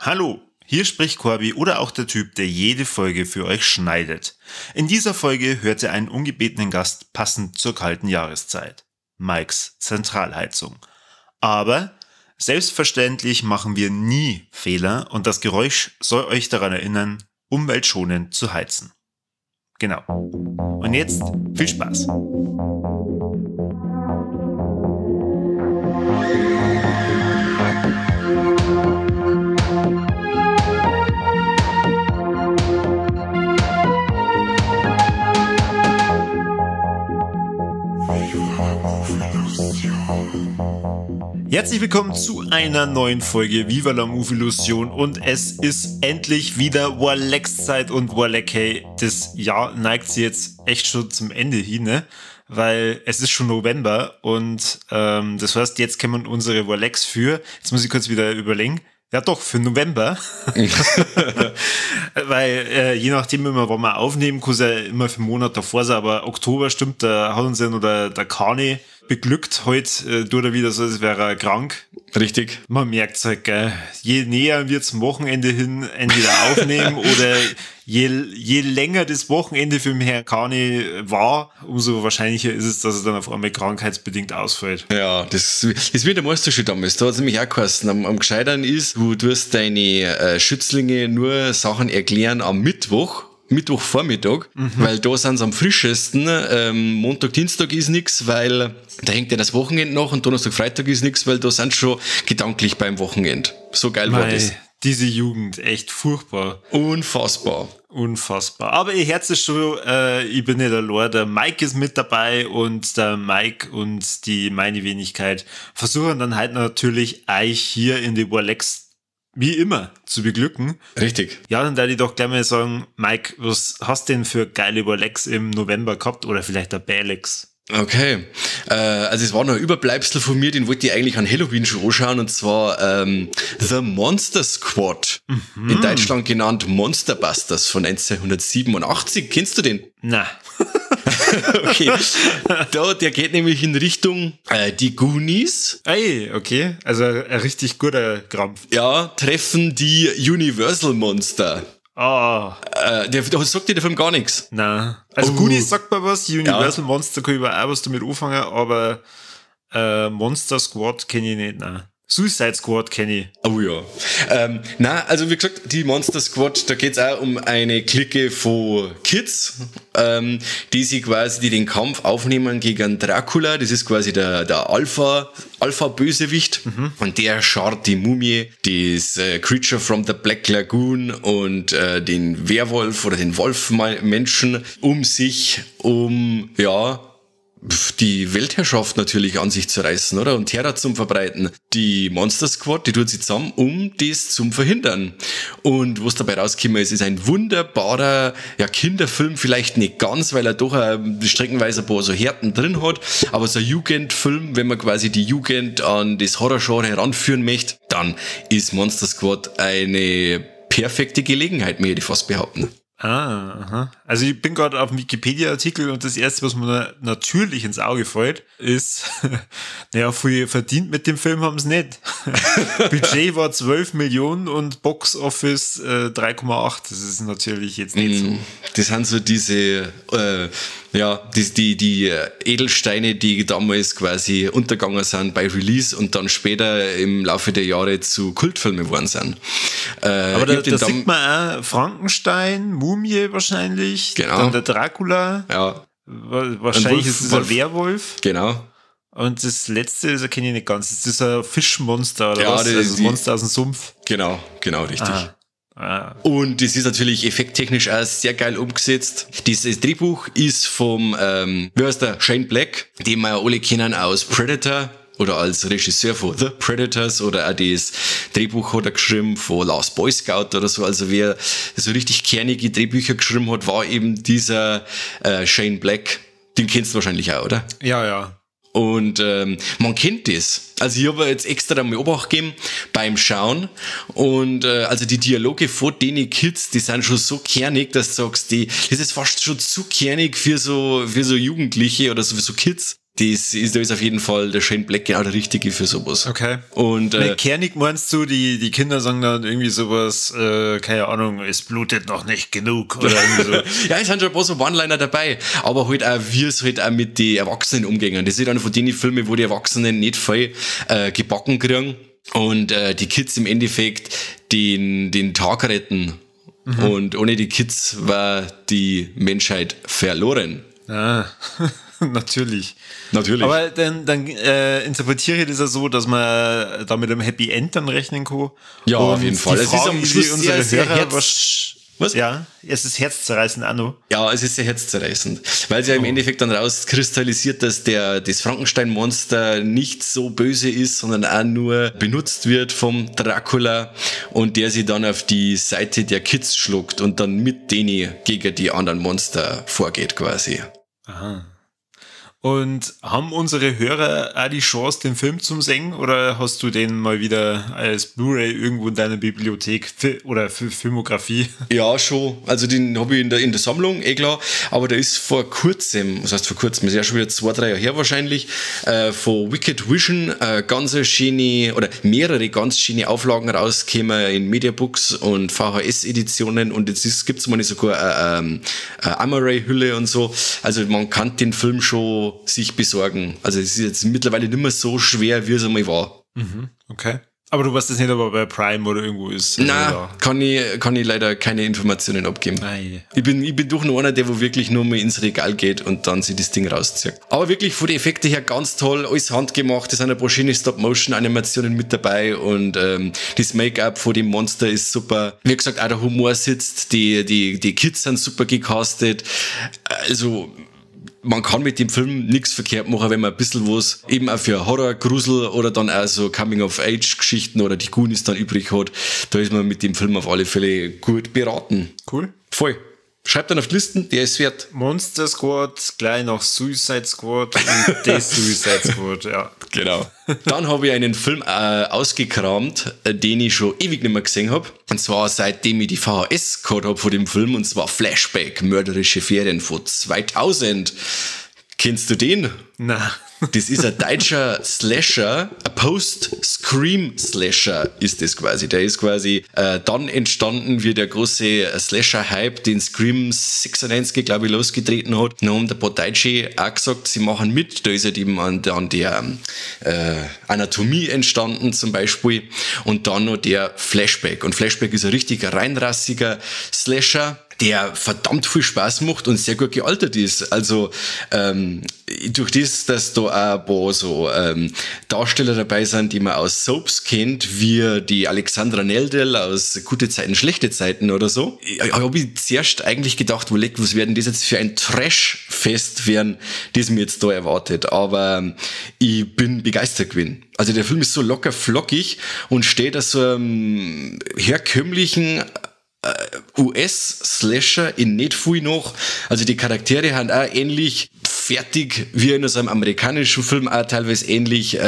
Hallo, hier spricht Corby oder auch der Typ, der jede Folge für euch schneidet. In dieser Folge hört ihr einen ungebetenen Gast passend zur kalten Jahreszeit. Mikes Zentralheizung. Aber selbstverständlich machen wir nie Fehler und das Geräusch soll euch daran erinnern, umweltschonend zu heizen. Genau. Und jetzt viel Spaß. Herzlich willkommen zu einer neuen Folge Viva la Movilusion und es ist endlich wieder Warlex-Zeit und Warleck, hey, das Jahr neigt sich jetzt echt schon zum Ende hin, ne? Weil es ist schon November und das heißt, jetzt können wir unsere Warlex für, jetzt muss ich kurz wieder überlegen, ja doch, für November, weil je nachdem immer, wann wir aufnehmen, kann es ja immer für einen Monat davor sein, aber Oktober stimmt, da hat uns ja noch der Kani beglückt, heute tut er wieder so, als wäre er krank. Richtig. Man merkt's halt, gell. Je näher wir zum Wochenende hin entweder aufnehmen oder je länger das Wochenende für den Herrn Kani war, umso wahrscheinlicher ist es, dass er dann auf einmal krankheitsbedingt ausfällt. Ja, das ist wie der Meisterschaft damals. Da hat es nämlich auch geheißen, am gescheitern ist, du tust deine Schützlinge nur Sachen erklären am Mittwochvormittag, weil da sind sie am frischesten. Montag, Dienstag ist nix, weil da hängt ja das Wochenende noch und Donnerstag, Freitag ist nix, weil da sind schon gedanklich beim Wochenende. So geil war das. Diese Jugend, echt furchtbar. Unfassbar. Unfassbar. Aber ihr Herz ist schon, ich bin nicht allein, der Mike ist mit dabei und der Mike und die meine Wenigkeit versuchen dann halt natürlich euch hier in die Warlex wie immer zu beglücken. Richtig. Ja, dann werde ich doch gleich mal sagen, Mike, was hast du denn für geile Warlex im November gehabt? Oder vielleicht der Balex? Okay. Also es war noch ein Überbleibsel von mir, den wollte ich eigentlich an Halloween schon anschauen, und zwar The Monster Squad. Mhm. In Deutschland genannt Monster Busters von 1987. Kennst du den? Na. Okay. Da, der geht nämlich in Richtung die Goonies. Ey, okay. Also ein richtig guter Krampf. Ja, treffen die Universal Monster. Oh. Der sagt dir der Film gar nichts. Nein. Also Goonies sagt mir was, Universal Monster kann ich auch was damit anfangen, aber Monster Squad kenne ich nicht, nein. Suicide Squad kenne ich. Oh ja. Na, also wie gesagt, die Monster Squad, da geht's auch um eine Clique von Kids, die sich quasi, die den Kampf aufnehmen gegen Dracula. Das ist quasi der Alpha-Bösewicht. Mhm. Und der schart die Mumie, das Creature from the Black Lagoon und den Werwolf oder den Wolfmenschen um sich, um, ja, die Weltherrschaft natürlich an sich zu reißen, oder? Und Terror zum Verbreiten. Die Monster Squad, die tut sich zusammen, um das zum verhindern. Und was dabei rausgekommen ist, ist ein wunderbarer, ja, Kinderfilm, vielleicht nicht ganz, weil er doch streckenweise ein paar so Härten drin hat, aber so ein Jugendfilm, wenn man quasi die Jugend an das Horrorgenre heranführen möchte, dann ist Monster Squad eine perfekte Gelegenheit, möchte ich fast behaupten. Ah, aha. Also ich bin gerade auf dem Wikipedia-Artikel und das erste, was mir natürlich ins Auge fällt, ist, naja, viel verdient mit dem Film haben sie nicht. Budget war 12 Millionen und Box Office 3,8. Das ist natürlich jetzt nicht so. Das sind so diese, ja, die Edelsteine, die damals quasi untergegangen sind bei Release und dann später im Laufe der Jahre zu Kultfilmen geworden sind. Aber da sieht man auch Frankenstein, Mumie wahrscheinlich, genau. Dann der Dracula. Ja. Wahrscheinlich ist es ein Werwolf. Genau. Und das letzte, das erkenne ich nicht ganz. Das ist ein Fischmonster oder was? Also das Monster aus dem Sumpf. Genau, richtig. Ah. Ah. Und das ist natürlich effekttechnisch auch sehr geil umgesetzt. Dieses Drehbuch ist vom, wie heißt der? Shane Black, den wir ja alle kennen aus Predator oder als Regisseur von The Predators oder auch das Drehbuch hat er geschrieben von Last Boy Scout oder so. Also wer so richtig kernige Drehbücher geschrieben hat, war eben dieser Shane Black. Den kennst du wahrscheinlich auch, oder? Ja, ja. Und man kennt das. Also ich habe jetzt extra einmal Obacht gegeben beim Schauen. Und also die Dialoge von den Kids, die sind schon so kernig, dass du sagst, das ist fast schon zu kernig für so Jugendliche oder so, für so Kids. Das ist, da ist auf jeden Fall der Shane Black genau der Richtige für sowas. Okay. Und mit kernig meinst du, die Kinder sagen dann irgendwie sowas, keine Ahnung, es blutet noch nicht genug oder irgendwie so. Ja, es sind schon ein paar so One-Liner dabei, aber halt auch, wie es halt auch mit den Erwachsenen umgehen. Das ist einer von den Filmen, wo die Erwachsenen nicht voll gebacken kriegen und die Kids im Endeffekt den Tag retten. Mhm. Und ohne die Kids war die Menschheit verloren. Ah, natürlich. Natürlich. Aber dann interpretiere ich das ja so, dass man da mit einem Happy End dann rechnen kann. Ja, und auf jeden Fall. Die Frage, es ist am Schluss unsere sehr, Hörer sehr was? Ja, es ist herzzerreißend, Anno. Ja, es ist sehr herzzerreißend, weil sich ja im Endeffekt dann rauskristallisiert, dass das Frankenstein-Monster nicht so böse ist, sondern auch nur benutzt wird vom Dracula und der sich dann auf die Seite der Kids schluckt und dann mit denen gegen die anderen Monster vorgeht quasi. Aha. Und haben unsere Hörer auch die Chance, den Film zu sehen? Oder hast du den mal wieder als Blu-ray irgendwo in deiner Bibliothek oder für Filmografie? Ja, schon. Also den habe ich in der Sammlung, eh klar. Aber der ist vor kurzem, was heißt vor kurzem, ist ja schon wieder 2-3 Jahre her wahrscheinlich, von Wicked Vision ganz schöne, oder mehrere ganz schöne Auflagen rausgekommen in Mediabooks und VHS-Editionen. Und jetzt gibt es mal sogar eine Amaray-Hülle und so. Also man kann den Film schon sich besorgen. Also es ist jetzt mittlerweile nicht mehr so schwer, wie es einmal war. Mhm, okay. Aber du weißt das nicht, ob er bei Prime oder irgendwo ist. Nein, kann ich leider keine Informationen abgeben. Nein. Ich bin doch nur einer, der wo wirklich nur mal ins Regal geht und dann sich das Ding rauszieht. Aber wirklich von den Effekten her ganz toll, alles handgemacht, es sind ein paar schöne Stop-Motion-Animationen mit dabei und das Make-up von dem Monster ist super. Wie gesagt, auch der Humor sitzt, die Kids sind super gecastet. Also man kann mit dem Film nichts verkehrt machen, wenn man ein bisschen was eben auch für Horror, Grusel oder dann auch so Coming-of-Age-Geschichten oder die Goonies dann übrig hat. Da ist man mit dem Film auf alle Fälle gut beraten. Cool. Voll. Schreibt dann auf die Listen, der ist wert. Monster Squad, gleich noch Suicide Squad und The Suicide Squad, ja. Genau. Dann habe ich einen Film ausgekramt, den ich schon ewig nicht mehr gesehen habe. Und zwar seitdem ich die VHS gehabt habe von dem Film, und zwar Flashback, mörderische Ferien von 2000. Kennst du den? Na. Das ist ein deutscher Slasher, ein Post-Scream-Slasher ist das quasi. Der ist quasi dann entstanden, wie der große Slasher-Hype, den Scream 96, glaube ich, losgetreten hat. Dann haben ein paar Deutsche auch gesagt, sie machen mit. Da ist halt eben an der Anatomie entstanden zum Beispiel. Und dann noch der Flashback. Und Flashback ist ein richtig reinrassiger Slasher, der verdammt viel Spaß macht und sehr gut gealtert ist. Also durch das, dass da auch ein paar so Darsteller dabei sind, die man aus Soaps kennt, wie die Alexandra Neldel aus Gute Zeiten, Schlechte Zeiten oder so. Ich habe ich zuerst eigentlich gedacht, was werden das jetzt für ein Trash-Fest werden, das mir jetzt da erwartet. Aber ich bin begeistert gewesen. Also der Film ist so locker flockig und steht aus so einem herkömmlichen US-Slasher in nicht viel noch. Also die Charaktere haben auch ähnlich fertig wie in so einem amerikanischen Film, auch teilweise ähnlich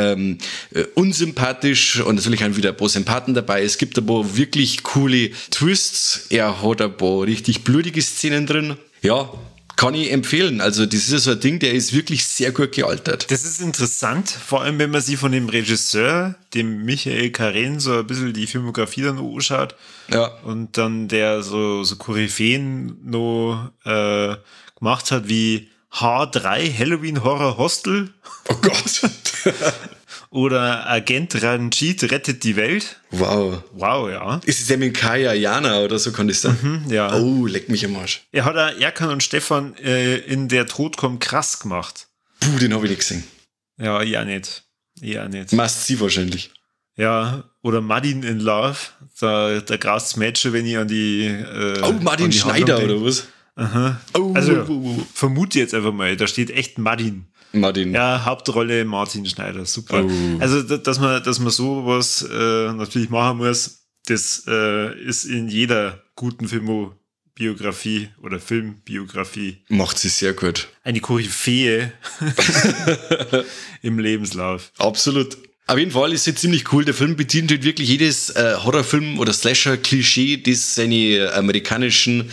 unsympathisch und natürlich haben wieder ein paar Sympathen dabei. Es gibt ein paar wirklich coole Twists. Er hat ein paar richtig blutige Szenen drin. Ja, kann ich empfehlen. Also das ist ja so ein Ding, der ist wirklich sehr gut gealtert. Das ist interessant, vor allem wenn man sich von dem Regisseur, dem Michael Karen, so ein bisschen die Filmografie dann anschaut. Ja. Und dann der so Koryphäen noch gemacht hat wie H3, Halloween Horror Hostel. Oh Gott. Oder Agent Ranjit rettet die Welt. Wow. Wow, ja. Ist es der mit Kaya Jana oder so, kann das sein? Mhm, ja. Oh, leck mich am Arsch. Er hat auch Erkan und Stefan in Der Tod kommt krass gemacht. Puh, den habe ich nicht gesehen. Ja, ich auch nicht. Ich auch nicht. Must see wahrscheinlich. Ja, oder Martin in Love. Da grast Mädchen, wenn ich an die. Oh, Martin Schneider oder was? Aha. Oh, also, vermute jetzt einfach mal, da steht echt Martin. Martin. Ja, Hauptrolle Martin Schneider, super. Oh. Also, dass man sowas natürlich machen muss, das ist in jeder guten Filmbiografie oder Filmbiografie. Macht sie sehr gut. Eine Koryphäe im Lebenslauf. Absolut. Auf jeden Fall ist es ziemlich cool. Der Film bedient halt wirklich jedes Horrorfilm- oder Slasher-Klischee, das seine amerikanischen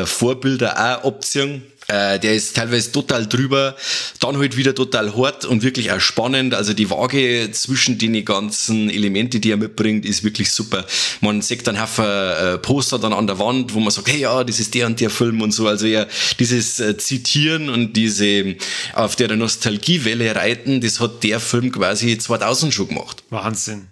Vorbilder auch abziehen. Der ist teilweise total drüber, dann halt wieder total hart und wirklich auch spannend. Also die Waage zwischen den ganzen Elemente, die er mitbringt, ist wirklich super. Man sieht dann Haufen Poster dann an der Wand, wo man sagt, hey ja, das ist der und der Film und so. Also ja, dieses Zitieren und diese auf der Nostalgiewelle reiten, das hat der Film quasi 2000 schon gemacht. Wahnsinn.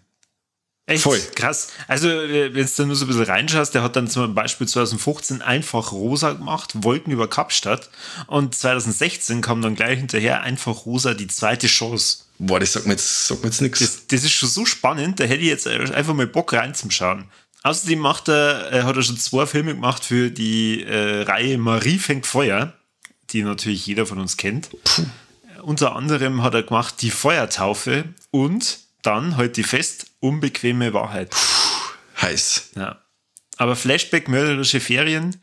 Echt Voll. Krass. Also, wenn du da nur so ein bisschen reinschaust, der hat dann zum Beispiel 2015 einfach rosa gemacht, Wolken über Kapstadt. Und 2016 kam dann gleich hinterher einfach rosa, die zweite Chance. Boah, das sagt mir jetzt nix. Das ist schon so spannend, da hätte ich jetzt einfach mal Bock reinzuschauen. Außerdem hat er schon 2 Filme gemacht für die Reihe Marie fängt Feuer, die natürlich jeder von uns kennt. Puh. Unter anderem hat er gemacht Die Feuertaufe und dann, halt die fest, Unbequeme Wahrheit. Puh, heiß. Ja. Aber Flashback, mörderische Ferien,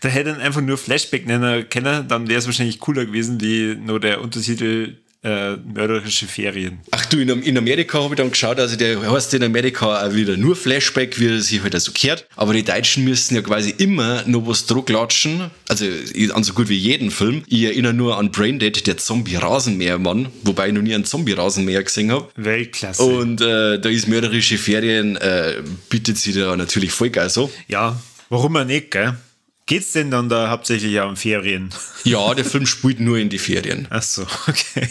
da hätte er einfach nur Flashback nennen können, dann wäre es wahrscheinlich cooler gewesen, wie nur der Untertitel mörderische Ferien. Ach du, in Amerika habe ich dann geschaut, also der heißt in Amerika auch wieder nur Flashback, wie er sich halt so gehört, aber die Deutschen müssen ja quasi immer noch was drauf klatschen, also an so gut wie jeden Film. Ich erinnere nur an Braindead, der Zombie-Rasenmähermann, wobei ich noch nie einen Zombie-Rasenmäher gesehen habe. Weltklasse. Und da ist mörderische Ferien, bietet sich da natürlich voll geil so. Ja, warum auch nicht, gell? Geht's denn dann da hauptsächlich auch um Ferien? Ja, der Film spielt nur in die Ferien. Ach so, okay.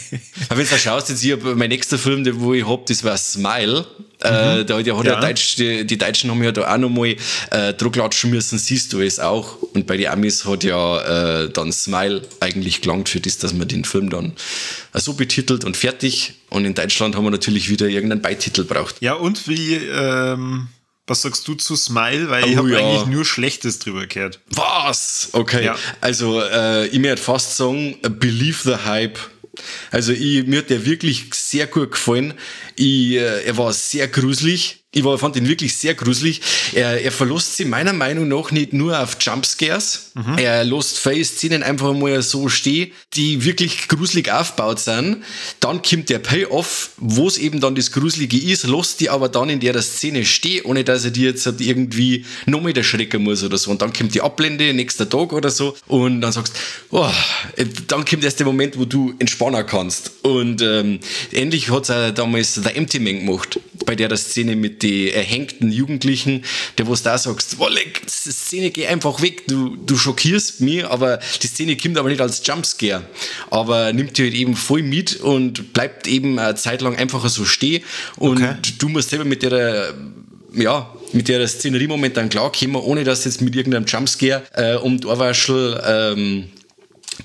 Aber wenn du da schaust, jetzt hier, mein nächster Film, den wo ich hab, das war Smile. Da hat ja Deutsch, die Deutschen haben ja da auch nochmal Druck klatschen müssen, siehst du es auch. Und bei den Amis hat ja dann Smile eigentlich gelangt für das, dass man den Film dann so betitelt und fertig. Und in Deutschland haben wir natürlich wieder irgendeinen Beititel braucht. Ja, und wie... was sagst du zu Smile? Weil ich habe eigentlich nur Schlechtes drüber gehört. Was? Okay. Ja. Also, ich möchte fast sagen, believe the hype. Also, mir hat der wirklich sehr gut gefallen. Er war sehr gruselig. Ich fand ihn wirklich sehr gruselig. Er verlässt sich meiner Meinung nach nicht nur auf Jumpscares. Mhm. Er lässt viele Szenen einfach mal so stehen, die wirklich gruselig aufgebaut sind. Dann kommt der Payoff, wo es eben dann das Gruselige ist, lässt die aber dann in der Szene stehen, ohne dass er die jetzt halt irgendwie nochmal erschrecken muss oder so. Und dann kommt die Abblende, nächster Tag oder so. Und dann sagst du, oh, dann kommt erst der Moment, wo du entspannen kannst. Und endlich hat es auch damals The Empty Man gemacht, bei der Szene mit den erhängten Jugendlichen, der wo du da sagst, oh, leck, die Szene geht einfach weg, du schockierst mich, aber die Szene kommt aber nicht als Jumpscare, aber nimmt dich halt eben voll mit und bleibt eben eine Zeit lang einfach so stehen und okay. Du musst selber mit der Szenerie momentan klarkommen, ohne dass du jetzt mit irgendeinem Jumpscare um die Ohrwaschel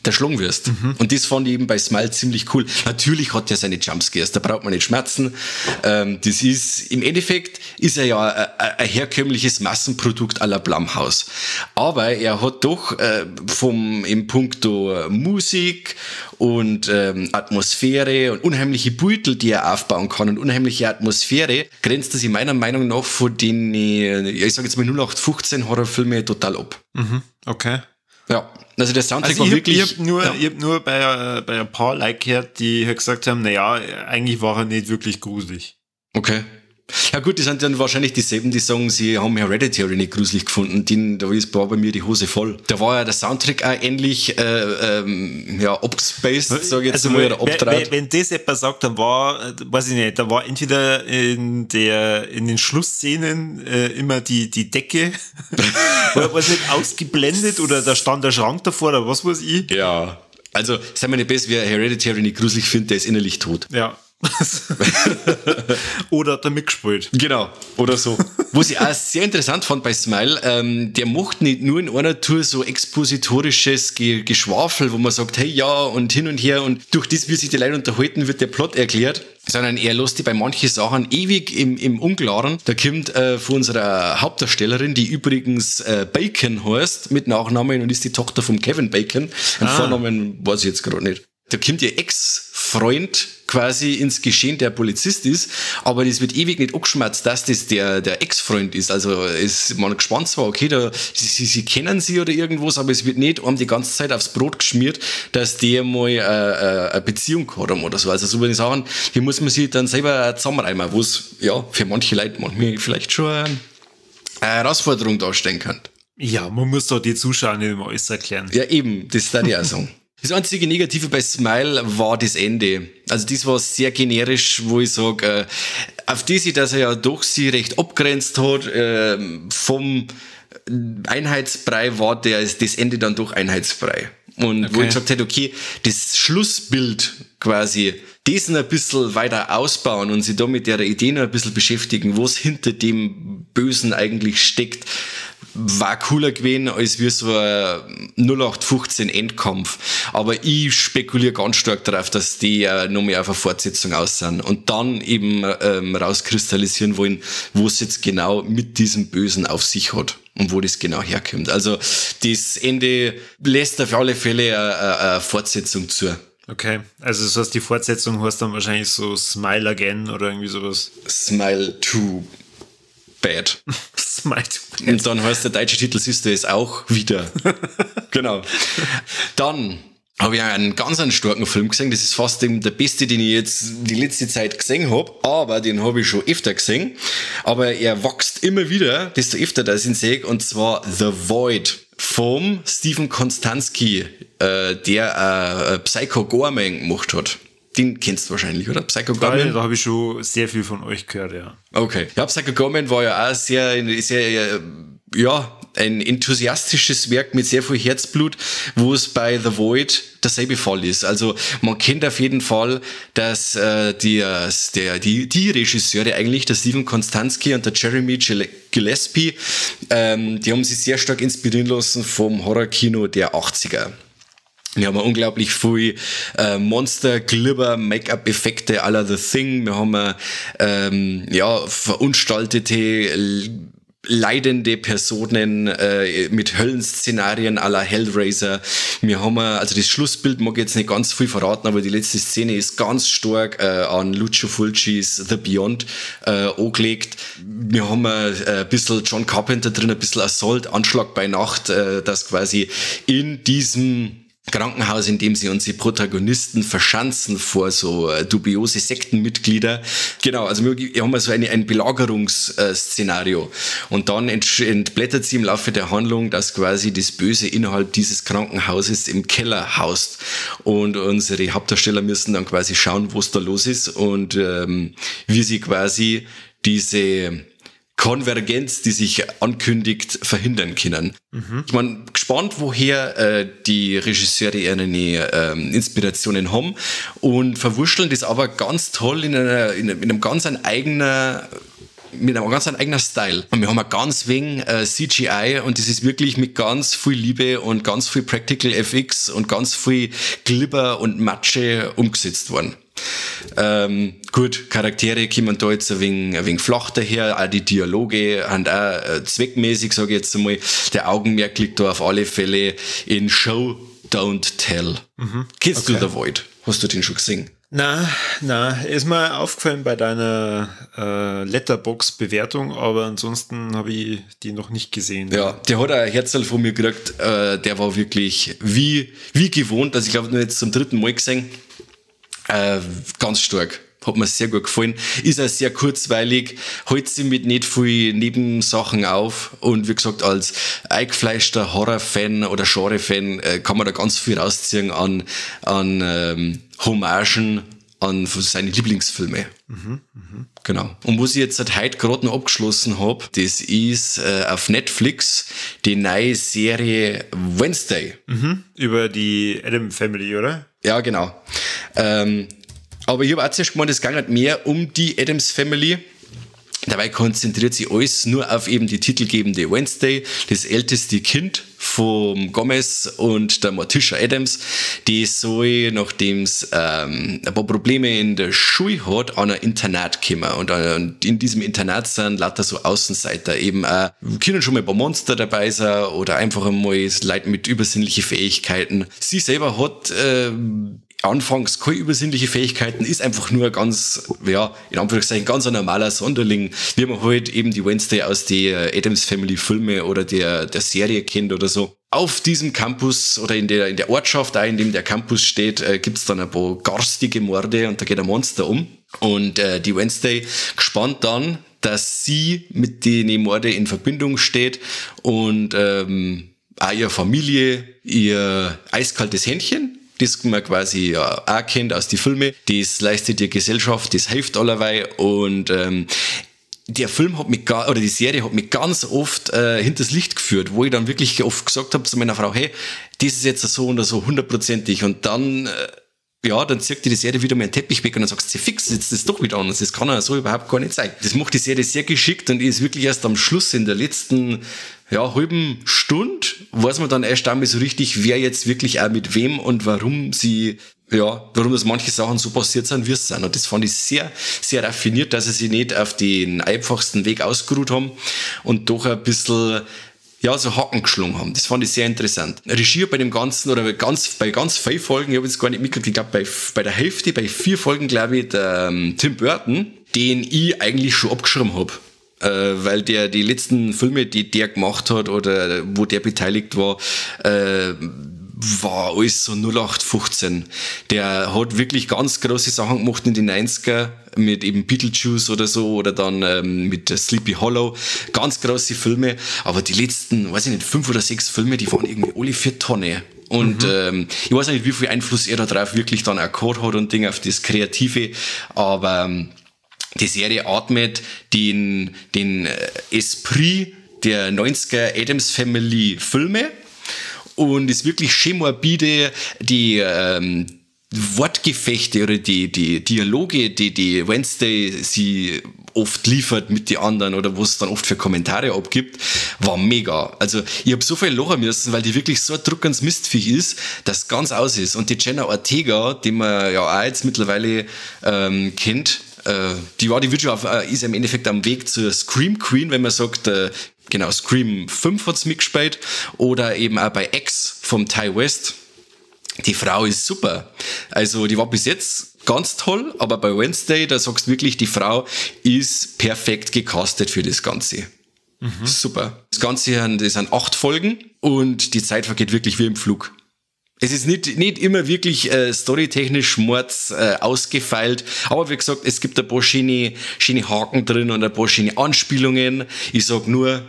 erschlagen wirst. Mhm. Und das fand ich eben bei Smile ziemlich cool. Natürlich hat er seine Jumpscares, da braucht man nicht schmerzen. Das ist, im Endeffekt ist er ja ein herkömmliches Massenprodukt à la Blumhouse. Aber er hat doch im Punkto Musik und Atmosphäre und unheimliche Beutel, die er aufbauen kann und unheimliche Atmosphäre, grenzt er sich meiner Meinung nach von den, ich sag jetzt mal 0815 Horrorfilme total ab. Mhm. Okay. Ja, also der Soundtrack also war wirklich... Ich hab nur bei ein paar Leuten gehört, die halt gesagt haben, naja, eigentlich war er nicht wirklich gruselig. Okay. Ja gut, die sind dann wahrscheinlich dieselben, die sagen, sie haben Hereditary nicht gruselig gefunden. Da war bei mir die Hose voll. Da war ja der Soundtrack auch ähnlich abgespaced, sag ich jetzt also mal, oder abdraht. Wenn das jemand sagt, dann war, weiß ich nicht, da war entweder in den Schlussszenen immer die Decke, oder was nicht, ausgeblendet oder da stand der Schrank davor oder was weiß ich. Ja, also sei mir nicht besser, wer Hereditary nicht gruselig findet, der ist innerlich tot. Ja. Oder hat er mitgespielt. Genau, oder so. Was ich auch sehr interessant fand bei Smile, der macht nicht nur in einer Tour so expositorisches Geschwafel, wo man sagt, hey ja und hin und her und durch das, wie sich die Leute unterhalten, wird der Plot erklärt, sondern er lässt die bei manchen Sachen ewig im Unklaren. Da kommt von unserer Hauptdarstellerin, die übrigens Bacon heißt, mit Nachnamen und ist die Tochter von Kevin Bacon. Den Vornamen weiß ich jetzt gerade nicht. Da kommt ihr Ex-Freund quasi ins Geschehen, der Polizist ist, aber das wird ewig nicht angeschmerzt, dass das der Ex-Freund ist. Also ist man gespannt zwar, okay, da, sie kennen sie oder irgendwas, aber es wird nicht einem die ganze Zeit aufs Brot geschmiert, dass der mal eine Beziehung hat oder so. Also so eine Sachen, die muss man sich dann selber zusammenreimen, wo es ja für manche Leute manchmal vielleicht schon eine Herausforderung darstellen kann. Ja, man muss doch die Zuschauer nicht immer alles erklären. Ja, eben, das darf ich auch sagen. Das einzige Negative bei Smile war das Ende. Also das war sehr generisch, wo ich sag, auf die, dass er ja doch sie recht abgrenzt hat, vom Einheitsbrei war das Ende dann doch Einheitsbrei. Und okay. Wo ich gesagt hätte, okay, das Schlussbild quasi, das noch ein bisschen weiter ausbauen und sich da mit der Idee noch ein bisschen beschäftigen, was hinter dem Bösen eigentlich steckt, war cooler gewesen, als wir so ein 0815 Endkampf. Aber ich spekuliere ganz stark darauf, dass die noch mehr auf eine Fortsetzung aus sind und dann eben rauskristallisieren wollen, wo es jetzt genau mit diesem Bösen auf sich hat und wo das genau herkommt. Also das Ende lässt auf alle Fälle eine Fortsetzung zu. Okay, also das heißt, die Fortsetzung heißt dann wahrscheinlich so Smile Again oder irgendwie sowas. Smile 2 Bad. Smile too bad. Und dann heißt der deutsche Titel, siehst du es auch wieder. Genau. Dann habe ich einen ganz einen starken Film gesehen. Das ist fast der beste, den ich jetzt die letzte Zeit gesehen habe. Aber den habe ich schon öfter gesehen. Aber er wächst immer wieder, desto öfter, dass ich ihn sehe. Und zwar The Void vom Steven Kostanski, der Psycho Goreman gemacht hat. Den kennst du wahrscheinlich, oder? Psycho Goreman? Da habe ich schon sehr viel von euch gehört, ja. Okay. Ja, Psycho Goreman war ja auch sehr, sehr, ja, ein enthusiastisches Werk mit sehr viel Herzblut, wo es bei The Void derselbe Fall ist. Also man kennt auf jeden Fall, dass die Regisseure eigentlich, der Steven Kostanski und der Jeremy Gillespie, die haben sich sehr stark inspirieren lassen vom Horrorkino der 80er. Wir haben unglaublich viel Monster, Glibber, Make-up-Effekte à la The Thing. Wir haben verunstaltete, leidende Personen mit Höllenszenarien à la Hellraiser. Wir haben, also das Schlussbild mag ich jetzt nicht ganz viel verraten, aber die letzte Szene ist ganz stark an Lucio Fulcis The Beyond angelegt. Wir haben ein bisschen John Carpenter drin, ein bisschen Assault, Anschlag bei Nacht, das quasi in diesem Krankenhaus, in dem sie unsere Protagonisten verschanzen vor so dubiose Sektenmitglieder. Genau, also wir haben so ein Belagerungsszenario. Und dann entblättert sie im Laufe der Handlung, dass quasi das Böse innerhalb dieses Krankenhauses im Keller haust. Und unsere Hauptdarsteller müssen dann quasi schauen, was da los ist und wie sie quasi diese Konvergenz, die sich ankündigt, verhindern können. Mhm. Ich bin gespannt, woher die Regisseure ihre Inspirationen haben und verwurschteln das aber ganz toll in einem ganz eigenen, mit einem ganz eigenen Style. Und wir haben auch ganz wenig CGI und das ist wirklich mit ganz viel Liebe und ganz viel Practical FX und ganz viel Glibber und Matsche umgesetzt worden. Gut, Charaktere kommen da jetzt ein wenig flach daher, auch die Dialoge sind auch zweckmäßig, sage ich jetzt einmal. Der Augenmerk liegt da auf alle Fälle in Show, Don't Tell. Mhm. Kennst du The Void? Hast du den schon gesehen? Na, ist mir aufgefallen bei deiner Letterboxd-Bewertung, aber ansonsten habe ich die noch nicht gesehen. Ja, der hat auch ein Herzl von mir gekriegt, der war wirklich wie gewohnt, also ich glaube, nur jetzt zum dritten Mal gesehen. Ganz stark. Hat mir sehr gut gefallen. Ist auch sehr kurzweilig, hält sich mit nicht viel Nebensachen auf und wie gesagt, als eingefleischter Horror-Fan oder Genre-Fan kann man da ganz viel rausziehen an Hommagen an seine Lieblingsfilme. Mhm, mh. Genau. Und was ich jetzt seit heute gerade noch abgeschlossen habe, das ist auf Netflix die neue Serie Wednesday. Mhm. Über die Addams Family, oder? Ja, genau. Aber ich habe auch zuerst gemeint, es ging halt mehr um die Addams Family. Dabei konzentriert sich alles nur auf eben die titelgebende Wednesday, das älteste Kind vom Gomez und der Morticia Addams, die soll, nachdem es ein paar Probleme in der Schule hat, an ein Internat kommen. Und in diesem Internat sind lauter so Außenseiter, eben auch, können schon mal ein paar Monster dabei sein oder einfach einmal Leute mit übersinnlichen Fähigkeiten. Sie selber hat anfangs keine übersinnliche Fähigkeiten, ist einfach nur ganz, ja, in Anführungszeichen, ganz ein normaler Sonderling, wie man halt eben die Wednesday aus der Addams Family Filme oder der Serie kennt oder so. Auf diesem Campus oder in der Ortschaft, auch in dem der Campus steht, gibt's dann ein paar garstige Morde und da geht ein Monster um. Und die Wednesday gespannt dann dass sie mit den Morde in Verbindung steht und auch ihre Familie, ihr eiskaltes Händchen, das man quasi ja auch kennt aus den Filmen, das leistet die Gesellschaft, das hilft allerweil und der Film hat mich oder die Serie hat mich ganz oft hinters Licht geführt, wo ich dann wirklich oft gesagt habe zu meiner Frau, hey, das ist jetzt so und so hundertprozentig und dann ja, dann zieht die Serie wieder mal einen Teppich weg und dann sagst du, fix, jetzt ist das doch wieder anders. Das kann ja so überhaupt gar nicht sein. Das macht die Serie sehr geschickt und ist wirklich erst am Schluss in der letzten, ja, halben Stunde, weiß man dann erst einmal so richtig, wer jetzt wirklich auch mit wem und warum sie, ja, warum das manche Sachen so passiert sind, wie es sind. Und das fand ich sehr, sehr raffiniert, dass sie sich nicht auf den einfachsten Weg ausgeruht haben und doch ein bisschen, ja, so Haken geschlungen haben. Das fand ich sehr interessant. Regie bei dem Ganzen, oder bei ganz vielen Folgen, ich habe jetzt gar nicht mitgekriegt, ich glaube bei der Hälfte, bei 4 Folgen, glaube ich, der Tim Burton, den ich eigentlich schon abgeschrieben hab. Weil der die letzten Filme, die der gemacht hat oder wo der beteiligt war, war alles so 0815. Der hat wirklich ganz große Sachen gemacht in den 90er mit eben Beetlejuice oder so oder dann mit Sleepy Hollow. Ganz große Filme, aber die letzten, weiß ich nicht, 5 oder 6 Filme, die waren irgendwie alle 4 Tonne. Und ich weiß nicht, wie viel Einfluss er da drauf wirklich dann auch gehabt hat und Ding auf das Kreative, aber die Serie atmet den Esprit der 90er Addams Family Filme und ist wirklich schön morbide, die Wortgefechte oder die Dialoge, die Wednesday sie oft liefert mit den anderen oder wo es dann oft für Kommentare abgibt, war mega. Also ich habe so viel lachen müssen, weil die wirklich so ein Druck ans Mistviech ist, dass ganz aus ist. Und die Jenna Ortega, die man ja auch jetzt mittlerweile kennt, die wird schon ist im Endeffekt am Weg zur Scream Queen, wenn man sagt, genau, Scream 5 hat's mitgespielt oder eben auch bei X vom Ty West. Die Frau ist super. Also die war bis jetzt ganz toll, aber bei Wednesday, da sagst du wirklich, die Frau ist perfekt gecastet für das Ganze. Mhm. Super. Das Ganze, das sind 8 Folgen und die Zeit vergeht wirklich wie im Flug. Es ist nicht immer wirklich storytechnisch mords ausgefeilt, aber wie gesagt, es gibt ein paar schöne Haken drin und ein paar schöne Anspielungen. Ich sag nur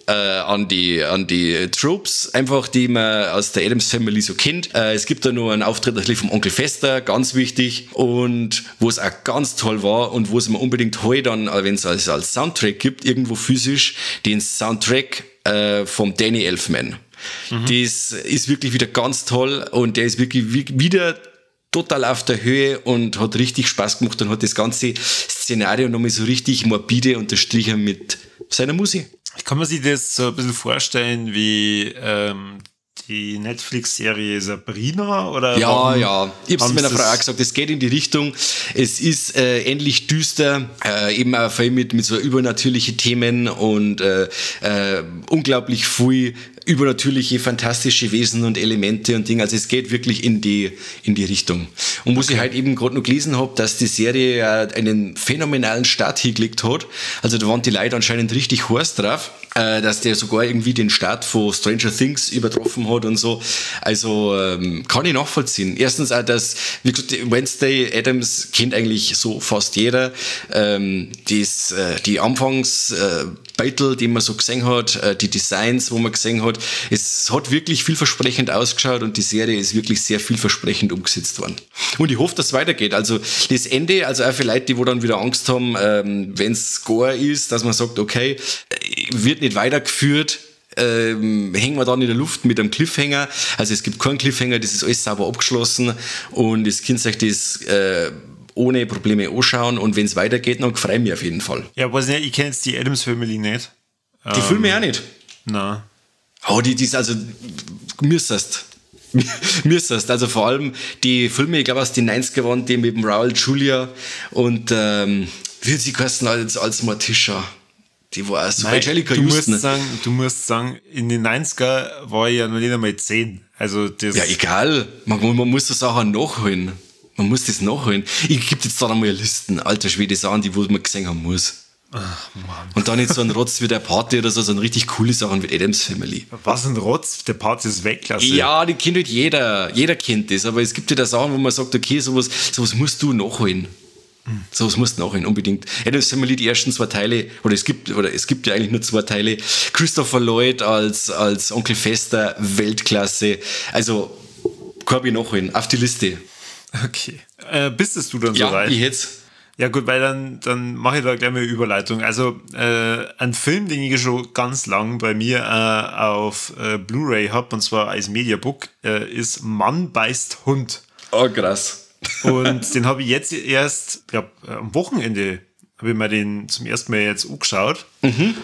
an die Tropes, einfach, die man aus der Addams Family so kennt. Es gibt da nur einen Auftritt natürlich vom Onkel Fester, ganz wichtig, und wo es auch ganz toll war und wo es mir unbedingt heute dann, wenn es als Soundtrack gibt, irgendwo physisch, den Soundtrack vom Danny Elfman. Mhm. Das ist wirklich wieder ganz toll und der ist wirklich wieder total auf der Höhe und hat richtig Spaß gemacht und hat das ganze Szenario nochmal so richtig morbide unterstrichen mit seiner Musik. Kann man sich das so ein bisschen vorstellen wie die Netflix-Serie Sabrina? Oder ja, ja. Ich habe es meiner Frau auch gesagt, es geht in die Richtung. Es ist ähnlich düster, eben auch viel mit so übernatürlichen Themen und unglaublich viel übernatürliche, fantastische Wesen und Elemente und Dinge. Also es geht wirklich in die Richtung. Und was ich halt eben gerade noch gelesen habe, dass die Serie einen phänomenalen Start hingelegt hat. Also da waren die Leute anscheinend richtig heiß drauf, dass der sogar irgendwie den Start von Stranger Things übertroffen hat und so. Also kann ich nachvollziehen. Erstens auch, dass, wie gesagt, Wednesday Addams kennt eigentlich so fast jeder. Die Anfangs Battle, die man so gesehen hat, die Designs, wo man gesehen hat, es hat wirklich vielversprechend ausgeschaut und die Serie ist wirklich sehr vielversprechend umgesetzt worden. Und ich hoffe, dass es weitergeht. Also das Ende, also auch für Leute, die wo dann wieder Angst haben, wenn es Gore ist, dass man sagt, okay, wird nicht weitergeführt, hängen wir dann in der Luft mit einem Cliffhanger. Also es gibt keinen Cliffhanger, das ist alles sauber abgeschlossen und das Kind sich das ohne Probleme anschauen und wenn es weitergeht, dann freue ich mich auf jeden Fall. Ja, weiß nicht, ich kenne jetzt die Addams Family nicht. Die Filme auch nicht? Nein. Oh, die ist also, müsstest. Müsstest. Also vor allem die Filme, ich glaube aus den 90er waren, die mit dem Raul Julia und wie hat sie geheißen als Morticia? Die war auch so. Nein, Anjelica Huston. Du musst sagen, in den 90er war ich ja noch nicht einmal 10. Also das ja, egal. Man muss das auch nachholen. Man muss das nachholen. Ich gebe jetzt da einmal Listen, alter Schwede, Sachen, die wo man gesehen haben muss. Ach, Mann. Und dann nicht so ein Rotz wie der Party oder so, sondern richtig coole Sachen wie Addams Family. Was ein Rotz? Der Party ist Weltklasse. Ja, die kennt halt jeder. Jeder kennt das. Aber es gibt ja da Sachen, wo man sagt, okay, sowas musst du nachholen. So was musst du nachholen, unbedingt. Addams Family, die ersten 2 Teile, oder es gibt ja eigentlich nur 2 Teile. Christopher Lloyd als Onkel Fester, Weltklasse. Also, Corby nachholen, auf die Liste. Okay. Bist es du dann soweit? Ja, ich hätt's. Ja gut, weil dann mache ich da gleich mal eine Überleitung. Also ein Film, den ich schon ganz lang bei mir auf Blu-ray habe, und zwar als Mediabook, ist Mann beißt Hund. Oh, krass. Und den habe ich jetzt erst, glaube am Wochenende habe ich mir den zum ersten Mal jetzt angeschaut. Mhm.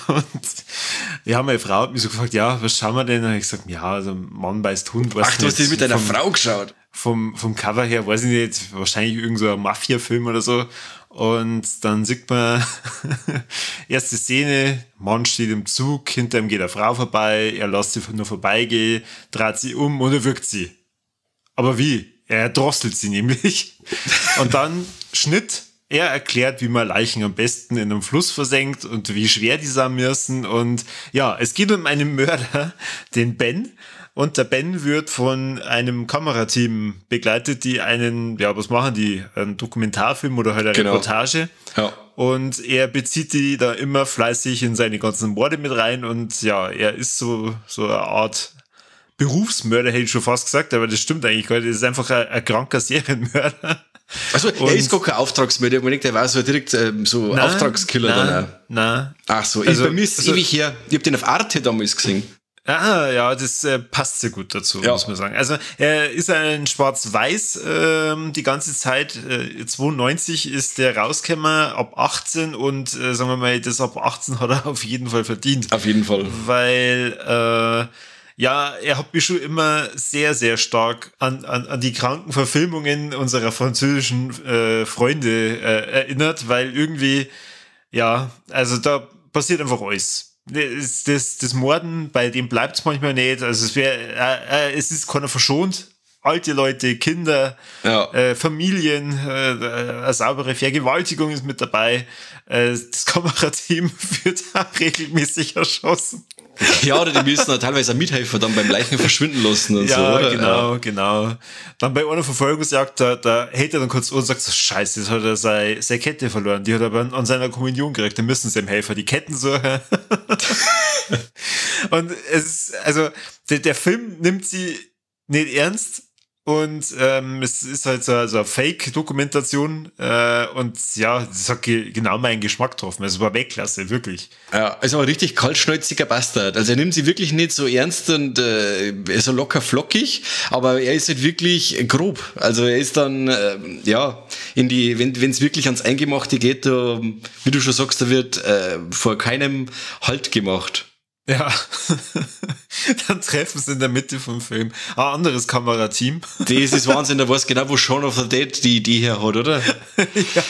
Und ja, meine Frau hat mich so gefragt, ja, was schauen wir denn? Und ich gesagt, ja, also Mann beißt Hund. Ach, du hast das mit deiner Frau geschaut? Vom Cover her, weiß ich nicht, wahrscheinlich irgend so ein Mafia-Film oder so. Und dann sieht man, erste Szene, Mann steht im Zug, hinter ihm geht eine Frau vorbei, er lässt sie nur vorbeigehen, dreht sie um und erwürgt sie. Aber wie? Er drosselt sie nämlich. Und dann Schnitt, er erklärt, wie man Leichen am besten in einem Fluss versenkt und wie schwer die sein müssen. Und ja, es geht um einen Mörder, den Ben. Und der Ben wird von einem Kamerateam begleitet, die einen, ja, was machen die? Einen Dokumentarfilm oder halt eine Reportage. Ja. Und er bezieht die da immer fleißig in seine ganzen Morde mit rein. Und ja, er ist so eine Art Berufsmörder, hätte ich schon fast gesagt, aber das stimmt eigentlich gar nicht. Das ist einfach ein kranker Serienmörder. Also, er ist gar kein Auftragsmörder, unbedingt, der war so direkt so nein, Auftragskiller dann auch. Nein. Ach so, also, bei mir ist es ewig her. Ich hab den auf Arte damals gesehen. Ah, ja, das passt sehr gut dazu, ja, muss man sagen. Also, er ist ein Schwarz-Weiß die ganze Zeit. 92 ist der rausgekommen, ab 18 und sagen wir mal, das ab 18 hat er auf jeden Fall verdient. Auf jeden Fall. Weil, ja, er hat mich schon immer sehr, sehr stark an die kranken Verfilmungen unserer französischen Freunde erinnert, weil irgendwie, ja, also da passiert einfach alles. Das Morden, bei dem bleibt es manchmal nicht. Also es ist keiner verschont. Alte Leute, Kinder, ja, Familien, eine saubere Vergewaltigung ist mit dabei. Das Kamerateam wird auch regelmäßig erschossen. Ja, oder die müssen auch teilweise auch Mithelfer dann beim Leichen verschwinden lassen und ja, so, oder? Genau, ja, genau. Dann bei einer Verfolgungsjagd, da hält er dann kurz an und sagt so, scheiße, jetzt hat er seine Kette verloren. Die hat er aber an seiner Kommunion gekriegt, da müssen sie ihm helfen, die Ketten suchen. Und es ist, also, der Film nimmt sie nicht ernst. Und es ist halt so eine Fake-Dokumentation und ja, das hat genau meinen Geschmack getroffen. Also war Weltklasse, wirklich. Ja, also ein richtig kaltschnäuziger Bastard. Also er nimmt sie wirklich nicht so ernst und ist so locker flockig, aber er ist halt wirklich grob. Also er ist dann, ja, in die, wenn es wirklich ans Eingemachte geht, da, wie du schon sagst, da wird vor keinem Halt gemacht. Ja, dann treffen sie in der Mitte vom Film ein anderes Kamerateam. Das ist Wahnsinn, da weiß genau, wo Shaun of the Dead die Idee her hat, oder? Ja.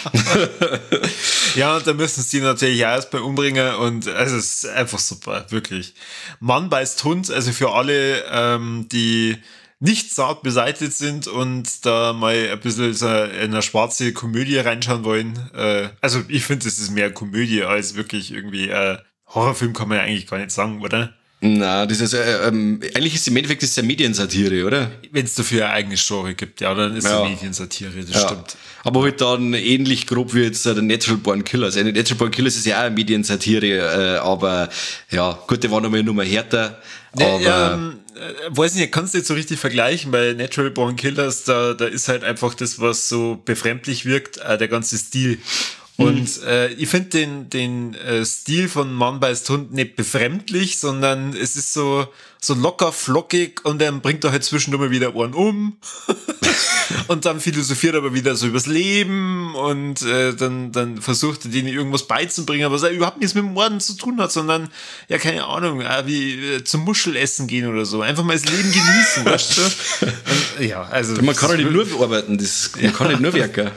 Ja, und da müssen sie natürlich auch erstmal umbringen und also es ist einfach super, wirklich. Mann beißt Hund, also für alle, die nicht zart beseitigt sind und da mal ein bisschen so in eine schwarze Komödie reinschauen wollen. Also ich finde, es ist mehr Komödie als wirklich irgendwie Horrorfilm kann man ja eigentlich gar nicht sagen, oder? Na, das ist eigentlich ist im Endeffekt das ja Mediensatire, oder? Wenn es dafür eine eigene Story gibt, ja, dann ist es ja Mediensatire, das stimmt. Aber halt dann ähnlich grob wie jetzt der Natural Born Killers. Natural Born Killers ist ja auch eine Mediensatire, aber ja, gut, der war nochmal eine Nummer härter. Aber ja, weiß nicht, kannst du nicht so richtig vergleichen, weil Natural Born Killers, da ist halt einfach das, was so befremdlich wirkt, der ganze Stil. Und ich finde den Stil von Mann beißt Hund nicht befremdlich, sondern es ist so locker flockig und dann bringt er halt zwischendurch mal wieder Ohren um. Und dann philosophiert er aber wieder so übers Leben und dann versucht er denen irgendwas beizubringen, was er überhaupt nichts mit dem Morden zu tun hat, sondern, ja, keine Ahnung, wie zum Muschelessen gehen oder so. Einfach mal das Leben genießen, weißt du? Und, ja, also, man kann ja nicht nur arbeiten, man kann nicht nur werken.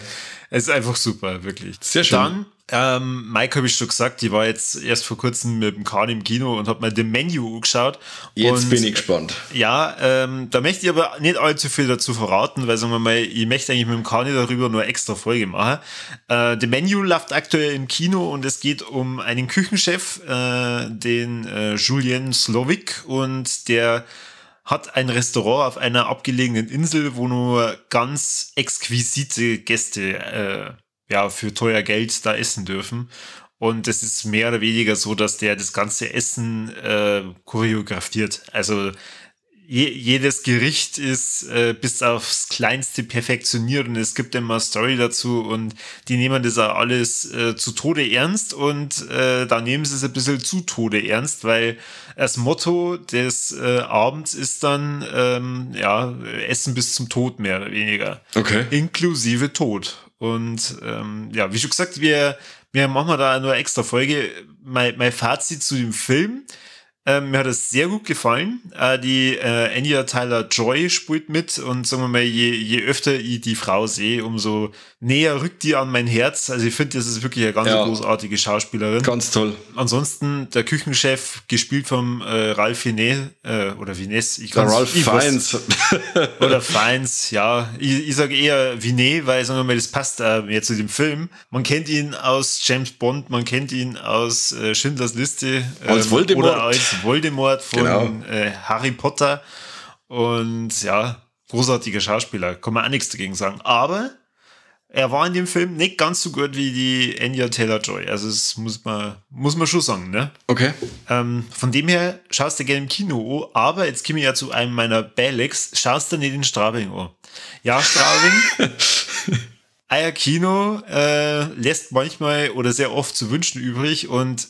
Es ist einfach super, wirklich. Sehr schön. Dann, Mike habe ich schon gesagt, die war jetzt erst vor kurzem mit dem Kahn im Kino und hat mal The Menu angeschaut. Jetzt und, bin ich gespannt. Ja, da möchte ich aber nicht allzu viel dazu verraten, weil, sagen wir mal, ich möchte eigentlich mit dem Kahn darüber nur extra Folge machen. The Menu läuft aktuell im Kino und es geht um einen Küchenchef, den Julien Slovik, und der Hat ein Restaurant auf einer abgelegenen Insel, wo nur ganz exquisite Gäste für teuer Geld da essen dürfen. Und es ist mehr oder weniger so, dass der das ganze Essen choreografiert. Also jedes Gericht ist bis aufs Kleinste perfektioniert und es gibt immer Story dazu und die nehmen das auch alles zu Tode ernst und da nehmen sie es ein bisschen zu Tode ernst, weil das Motto des Abends ist dann Essen bis zum Tod mehr oder weniger. Okay. Inklusive Tod. Und wie schon gesagt, wir machen da nur eine extra Folge. Mein Fazit zu dem Film: Mir hat es sehr gut gefallen. Die Anya Taylor-Joy spielt mit und sagen wir mal, je öfter ich die Frau sehe, umso näher rückt die an mein Herz. Also ich finde, das ist wirklich eine ganz großartige Schauspielerin. Ganz toll. Ansonsten der Küchenchef, gespielt vom Ralph Fiennes, oder Fiennes. Ralph Fiennes. Oder Fiennes, ja. Ich sage eher Fiennes, weil, sagen wir mal, das passt mehr zu dem Film. Man kennt ihn aus James Bond, man kennt ihn aus Schindlers Liste. Als Voldemort. Oder als Voldemort von Harry Potter. Und ja, großartiger Schauspieler, kann man auch nichts dagegen sagen. Aber er war in dem Film nicht ganz so gut wie die Anya Taylor-Joy. Also das muss man schon sagen, ne? Okay. Von dem her schaust du gerne im Kino an, aber jetzt komme ich ja zu einem meiner Balex, schaust du nicht in Straubing an. Ja, Straubing, euer Kino lässt manchmal oder sehr oft zu wünschen übrig und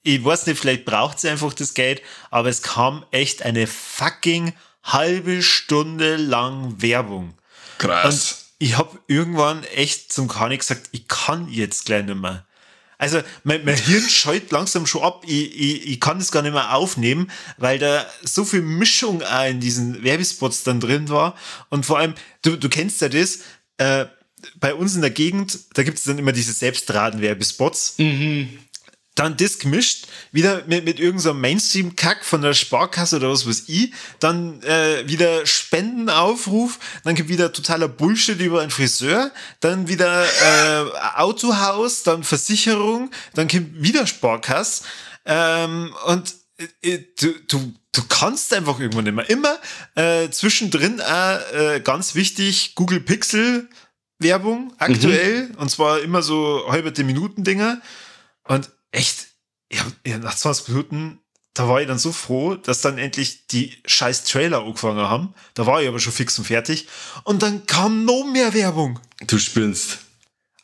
ich weiß nicht, vielleicht braucht sie einfach das Geld, aber es kam echt eine fucking halbe Stunde lang Werbung. Krass. Und ich habe irgendwann echt zum Kani gesagt, ich kann jetzt gleich nicht mehr. Also mein Hirn scheut langsam schon ab, ich kann das gar nicht mehr aufnehmen, weil da so viel Mischung auch in diesen Werbespots dann drin war. Und vor allem, du kennst ja das, bei uns in der Gegend, da gibt es dann immer diese Selbstraten-Werbespots. Mhm. Dann das gemischt, wieder mit irgend so einem Mainstream-Kack von der Sparkasse oder was weiß ich, dann wieder Spendenaufruf, dann kommt wieder totaler Bullshit über einen Friseur, dann wieder Autohaus, dann Versicherung, dann kommt wieder Sparkasse und du kannst einfach irgendwann nicht mehr. Immer zwischendrin ganz wichtig, Google Pixel Werbung aktuell, und zwar immer so halbe Minuten-Dinger und echt, ja, nach 20 Minuten, da war ich dann so froh, dass dann endlich die scheiß Trailer angefangen haben. Da war ich aber schon fix und fertig. Und dann kam noch mehr Werbung. Du spinnst.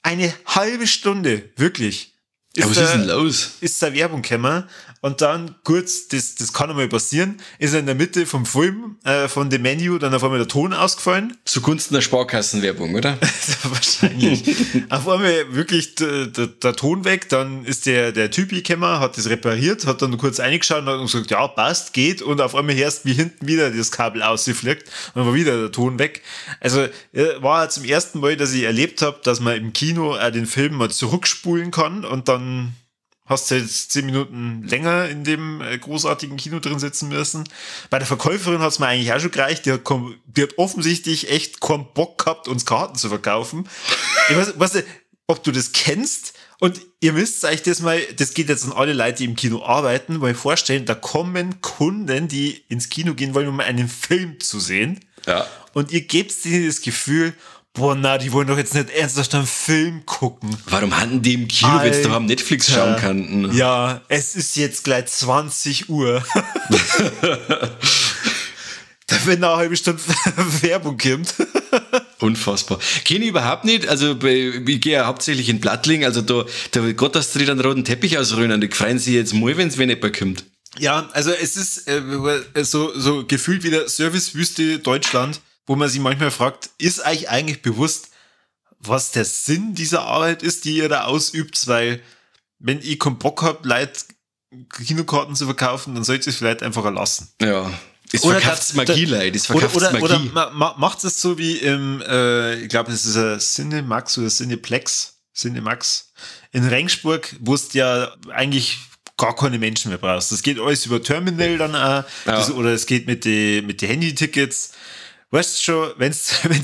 Eine halbe Stunde, wirklich. Ja, was ist denn los? Ist da Werbung gekommen. Und dann kurz, das kann einmal passieren, ist in der Mitte vom Film, von dem Menu, dann auf einmal der Ton ausgefallen. Zugunsten der Sparkassenwerbung, oder? Wahrscheinlich. Auf einmal wirklich der Ton weg, dann ist der Typ gekommen, hat das repariert, hat dann kurz reingeschaut und hat gesagt, ja, passt, geht. Und auf einmal hörst wie hinten wieder das Kabel ausgeflickt und dann war wieder der Ton weg. Also war zum ersten Mal, dass ich erlebt habe, dass man im Kino den Film mal zurückspulen kann und dann hast du jetzt 10 Minuten länger in dem großartigen Kino drin sitzen müssen. Bei der Verkäuferin hat es mir eigentlich auch schon gereicht. Die hat offensichtlich echt keinen Bock gehabt, uns Karten zu verkaufen. Ich weiß nicht, ob du das kennst. Und ihr müsst euch das mal, das geht jetzt an alle Leute, die im Kino arbeiten, mal vorstellen, da kommen Kunden, die ins Kino gehen wollen, um einen Film zu sehen. Ja. Und ihr gebt ihnen das Gefühl, boah, na, die wollen doch jetzt nicht ernsthaft einen Film gucken. Warum hatten die im Kino, wenn sie doch am Netflix schauen könnten? Ja, es ist jetzt gleich 20 Uhr. Da, wenn eine halbe Stunde Werbung kommt. Unfassbar. Kenne ich überhaupt nicht. Also ich gehe ja hauptsächlich in Plattling, also da Gott, dass die dann roten Teppich ausrollen, die freuen sich jetzt mal, wenn jemand kommt. Ja, also es ist so gefühlt wieder Servicewüste Deutschland, wo man sich manchmal fragt, ist euch eigentlich bewusst, was der Sinn dieser Arbeit ist, die ihr da ausübt? Weil, wenn ihr keinen Bock habt, Leute Kinokarten zu verkaufen, dann sollt ihr es vielleicht einfach erlassen. Ja, es verkauft Magie, Leute. Es verkauft Magie. Oder macht es so wie im, ich glaube, das ist ein Cinemax oder Cineplex, Cinemax, in Regensburg, wo es ja eigentlich gar keine Menschen mehr brauchst. Das geht alles über Terminal dann auch, ja. Oder es geht mit die Handy-Tickets. Weißt du schon, wenn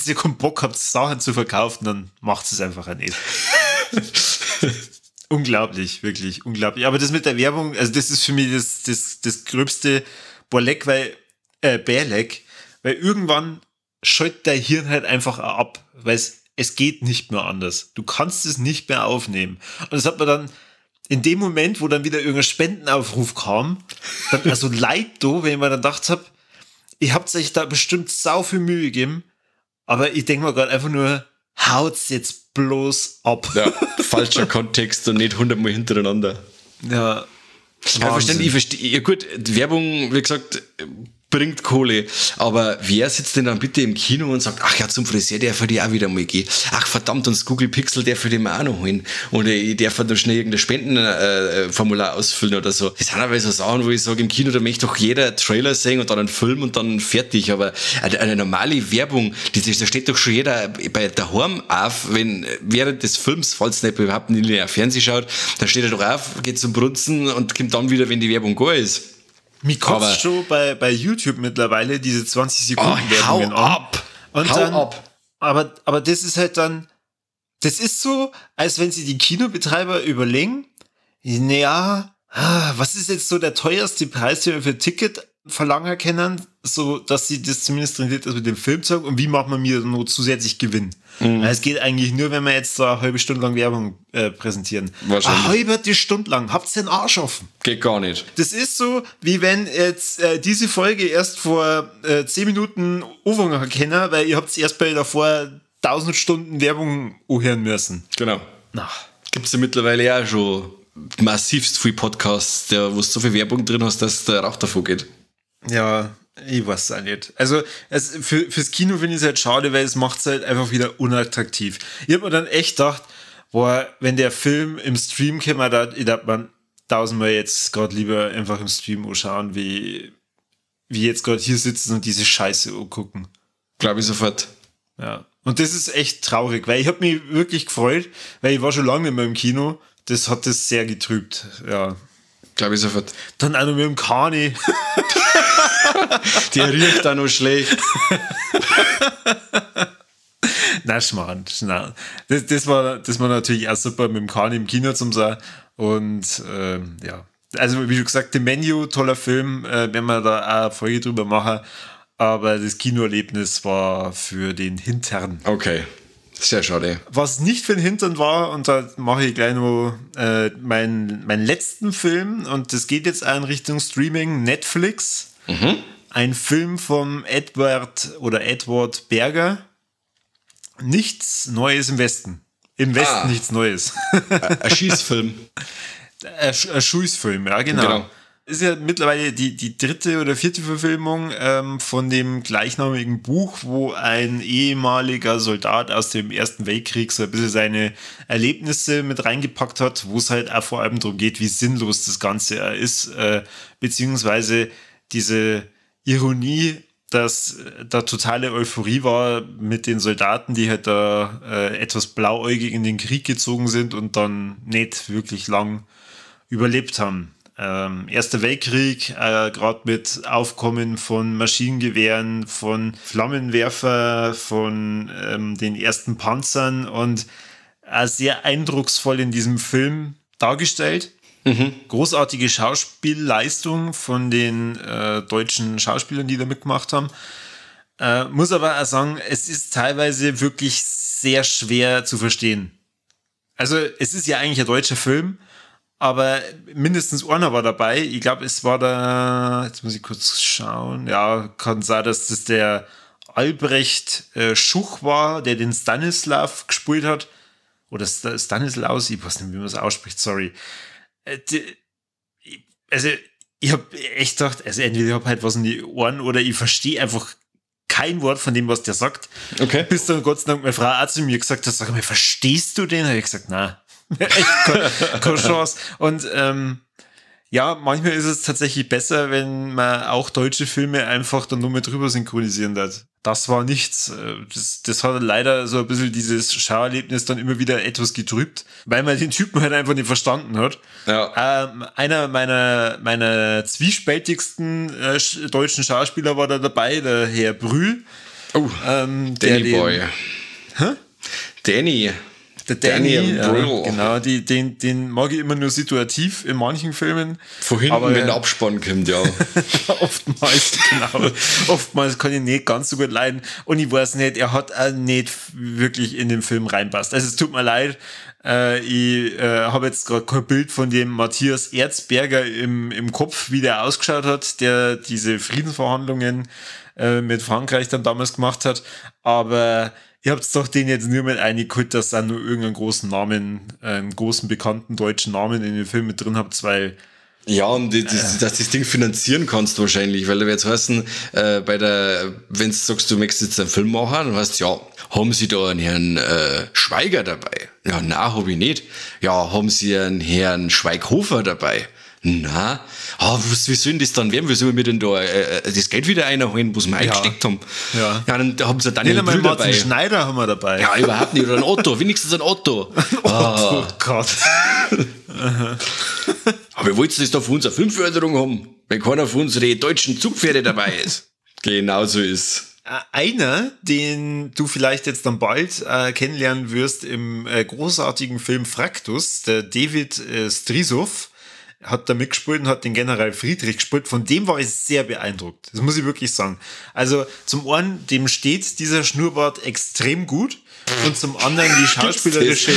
ihr keinen Bock habt, Sachen zu verkaufen, dann macht es einfach nicht. Unglaublich, wirklich unglaublich. Aber das mit der Werbung, also das ist für mich das gröbste Borleck, weil Bärleck, weil irgendwann schaltet dein Hirn halt einfach ab, weil es geht nicht mehr anders. Du kannst es nicht mehr aufnehmen. Und das hat man dann in dem Moment, wo dann wieder irgendein Spendenaufruf kam, dann also leid do, wenn ich mir dann gedacht hab, ihr habt euch da bestimmt sau viel Mühe gegeben, aber ich denk mir gerade einfach nur, haut's jetzt bloß ab. Ja, falscher Kontext und nicht 100 Mal hintereinander. Ja. Ja, ich verstehe. Ja gut, die Werbung, wie gesagt, bringt Kohle. Aber wer sitzt denn dann bitte im Kino und sagt, ach ja, zum Friseur darf ich auch wieder mal gehen. Ach verdammt, und das Google Pixel darf ich dem auch noch holen. Und ich darf dann schnell irgendein Spendenformular ausfüllen oder so. Das sind aber so Sachen, wo ich sage, im Kino, da möchte doch jeder Trailer sehen und dann einen Film und dann fertig. Aber eine normale Werbung, da steht doch schon jeder bei daheim auf, wenn während des Films, falls nicht überhaupt nicht linear Fernsehen schaut, dann steht er doch auf, geht zum Brunzen und kommt dann wieder, wenn die Werbung gar ist. Mich kotzt schon bei YouTube mittlerweile diese 20 Sekunden Werbungen an. Ab! Und hau dann, ab! Aber das ist halt dann, das ist so, als wenn sich die Kinobetreiber überlegen, naja, was ist jetzt so der teuerste Preis, den wir für ein Ticket verlangen können, so dass sie das zumindest rentiert, das mit dem Film zeigen, und wie macht man mir noch zusätzlich Gewinn? Mhm. Es geht eigentlich nur, wenn wir jetzt so eine halbe Stunde lang Werbung präsentieren. Wahrscheinlich. Eine halbe Stunde lang. Habt ihr den Arsch offen? Geht gar nicht. Das ist so, wie wenn jetzt diese Folge erst vor 10 Minuten anfangen können, weil ihr habt erst bei davor 1000 Stunden Werbung anhören müssen. Genau. Na. Gibt's ja mittlerweile ja schon massivst viel Podcasts, wo du so viel Werbung drin hast, dass der Rauch davor geht. Ja, ich weiß auch nicht. Also fürs Kino finde ich es halt schade, weil es macht es halt einfach wieder unattraktiv. Ich hab mir dann echt gedacht, boah, wenn der Film im Stream käme, da ich dachte man tausendmal jetzt gerade lieber einfach im Stream anschauen, wie jetzt gerade hier sitzen und diese Scheiße angucken. Glaube ich sofort. Ja. Und das ist echt traurig, weil ich habe mich wirklich gefreut, weil ich war schon lange nicht mehr im Kino. Das hat das sehr getrübt, ja. Glaube ich sofort. Dann auch noch mit dem Kani. Der riecht da noch schlecht. Na, Schmarrn. Das war natürlich auch super mit dem Kani im Kino zum sein. Und ja, also wie schon gesagt, The Menu, toller Film, wenn wir da auch eine Folge drüber machen. Aber das Kinoerlebnis war für den Hintern. Okay. Sehr schade. Was nicht für den Hintern war, und da mache ich gleich noch meinen letzten Film, und das geht jetzt auch in Richtung Streaming, Netflix. Mhm. Ein Film vom Edward Berger. Nichts Neues im Westen. Im Westen nichts Neues. Ein Schießfilm. Ein Schießfilm, ja, genau. Ist ja mittlerweile die dritte oder vierte Verfilmung von dem gleichnamigen Buch, wo ein ehemaliger Soldat aus dem Ersten Weltkrieg so ein bisschen seine Erlebnisse mit reingepackt hat, wo es halt auch vor allem darum geht, wie sinnlos das Ganze ist, beziehungsweise diese Ironie, dass da totale Euphorie war mit den Soldaten, die halt da etwas blauäugig in den Krieg gezogen sind und dann nicht wirklich lang überlebt haben. Erster Weltkrieg, gerade mit Aufkommen von Maschinengewehren, von Flammenwerfer, von den ersten Panzern und sehr eindrucksvoll in diesem Film dargestellt. Mhm. Großartige Schauspielleistung von den deutschen Schauspielern, die da mitgemacht haben. Muss aber auch sagen, es ist teilweise wirklich sehr schwer zu verstehen. Also es ist ja eigentlich ein deutscher Film, aber mindestens einer war dabei. Ich glaube, es war da, jetzt muss ich kurz schauen, ja, kann sein, dass das der Albrecht Schuch war, der den Stanislav gespielt hat. Oder Stanislaus, ich weiß nicht, wie man es ausspricht, sorry. Also, ich habe echt gedacht, also entweder ich habe halt was in die Ohren oder ich verstehe einfach kein Wort von dem, was der sagt. Okay. Bis dann Gott sei Dank meine Frau auch zu mir gesagt hat, sag mal, verstehst du den? Habe ich gesagt, nein. Echt, keine Chance. Und ja, manchmal ist es tatsächlich besser, wenn man auch deutsche Filme einfach dann nur mit drüber synchronisieren hat. Das war nichts. Das hat leider so ein bisschen dieses Schauerlebnis dann immer wieder etwas getrübt, weil man den Typen halt einfach nicht verstanden hat. Ja. Einer meiner zwiespältigsten deutschen Schauspieler war da dabei, der Herr Brühl. Oh, Danny Boy. Hä? Danny. Der Danny, Daniel Brühl. Genau, den mag ich immer nur situativ in manchen Filmen. Von hinten, aber, wenn der Abspann kommt, ja. Oftmals, genau. Oftmals kann ich nicht ganz so gut leiden. Und ich weiß nicht, er hat auch nicht wirklich in den Film reinpasst. Also es tut mir leid, ich habe jetzt gerade kein Bild von dem Matthias Erzberger im Kopf, wie der ausgeschaut hat, der diese Friedensverhandlungen mit Frankreich dann damals gemacht hat. Aber ihr habt doch den jetzt nur mit reingeholt, dass ihr nur irgendeinen großen Namen, einen großen bekannten deutschen Namen in dem Film mit drin habt, weil... Ja, und dass du das Ding finanzieren kannst wahrscheinlich, weil da wird jetzt heißen, wenn du sagst, du möchtest jetzt einen Film machen, dann heißt ja, haben sie da einen Herrn Schweiger dabei? Ja, na, hab ich nicht. Ja, haben sie einen Herrn Schweighofer dabei? Na, wie soll denn das dann werden? Wie sollen wir denn da das Geld wieder einholen, was wir eingesteckt haben? Ja. Ja, dann haben sie Daniel Brühl dabei. Martin Schneider haben wir dabei. Ja, überhaupt nicht. Oder ein Otto, wenigstens ein Otto. Otto, oh Gott. Aber ihr wollt das da von uns eine Filmförderung haben, wenn keiner von unseren deutschen Zugpferde dabei ist. Genau so ist. Einer, den du vielleicht jetzt dann bald kennenlernen wirst im großartigen Film Fraktus, der David Striesow, hat da mitgespielt und hat den General Friedrich gespielt. Von dem war ich sehr beeindruckt. Das muss ich wirklich sagen. Also zum einen, dem steht dieser Schnurrbart extrem gut und zum anderen die schauspielerische...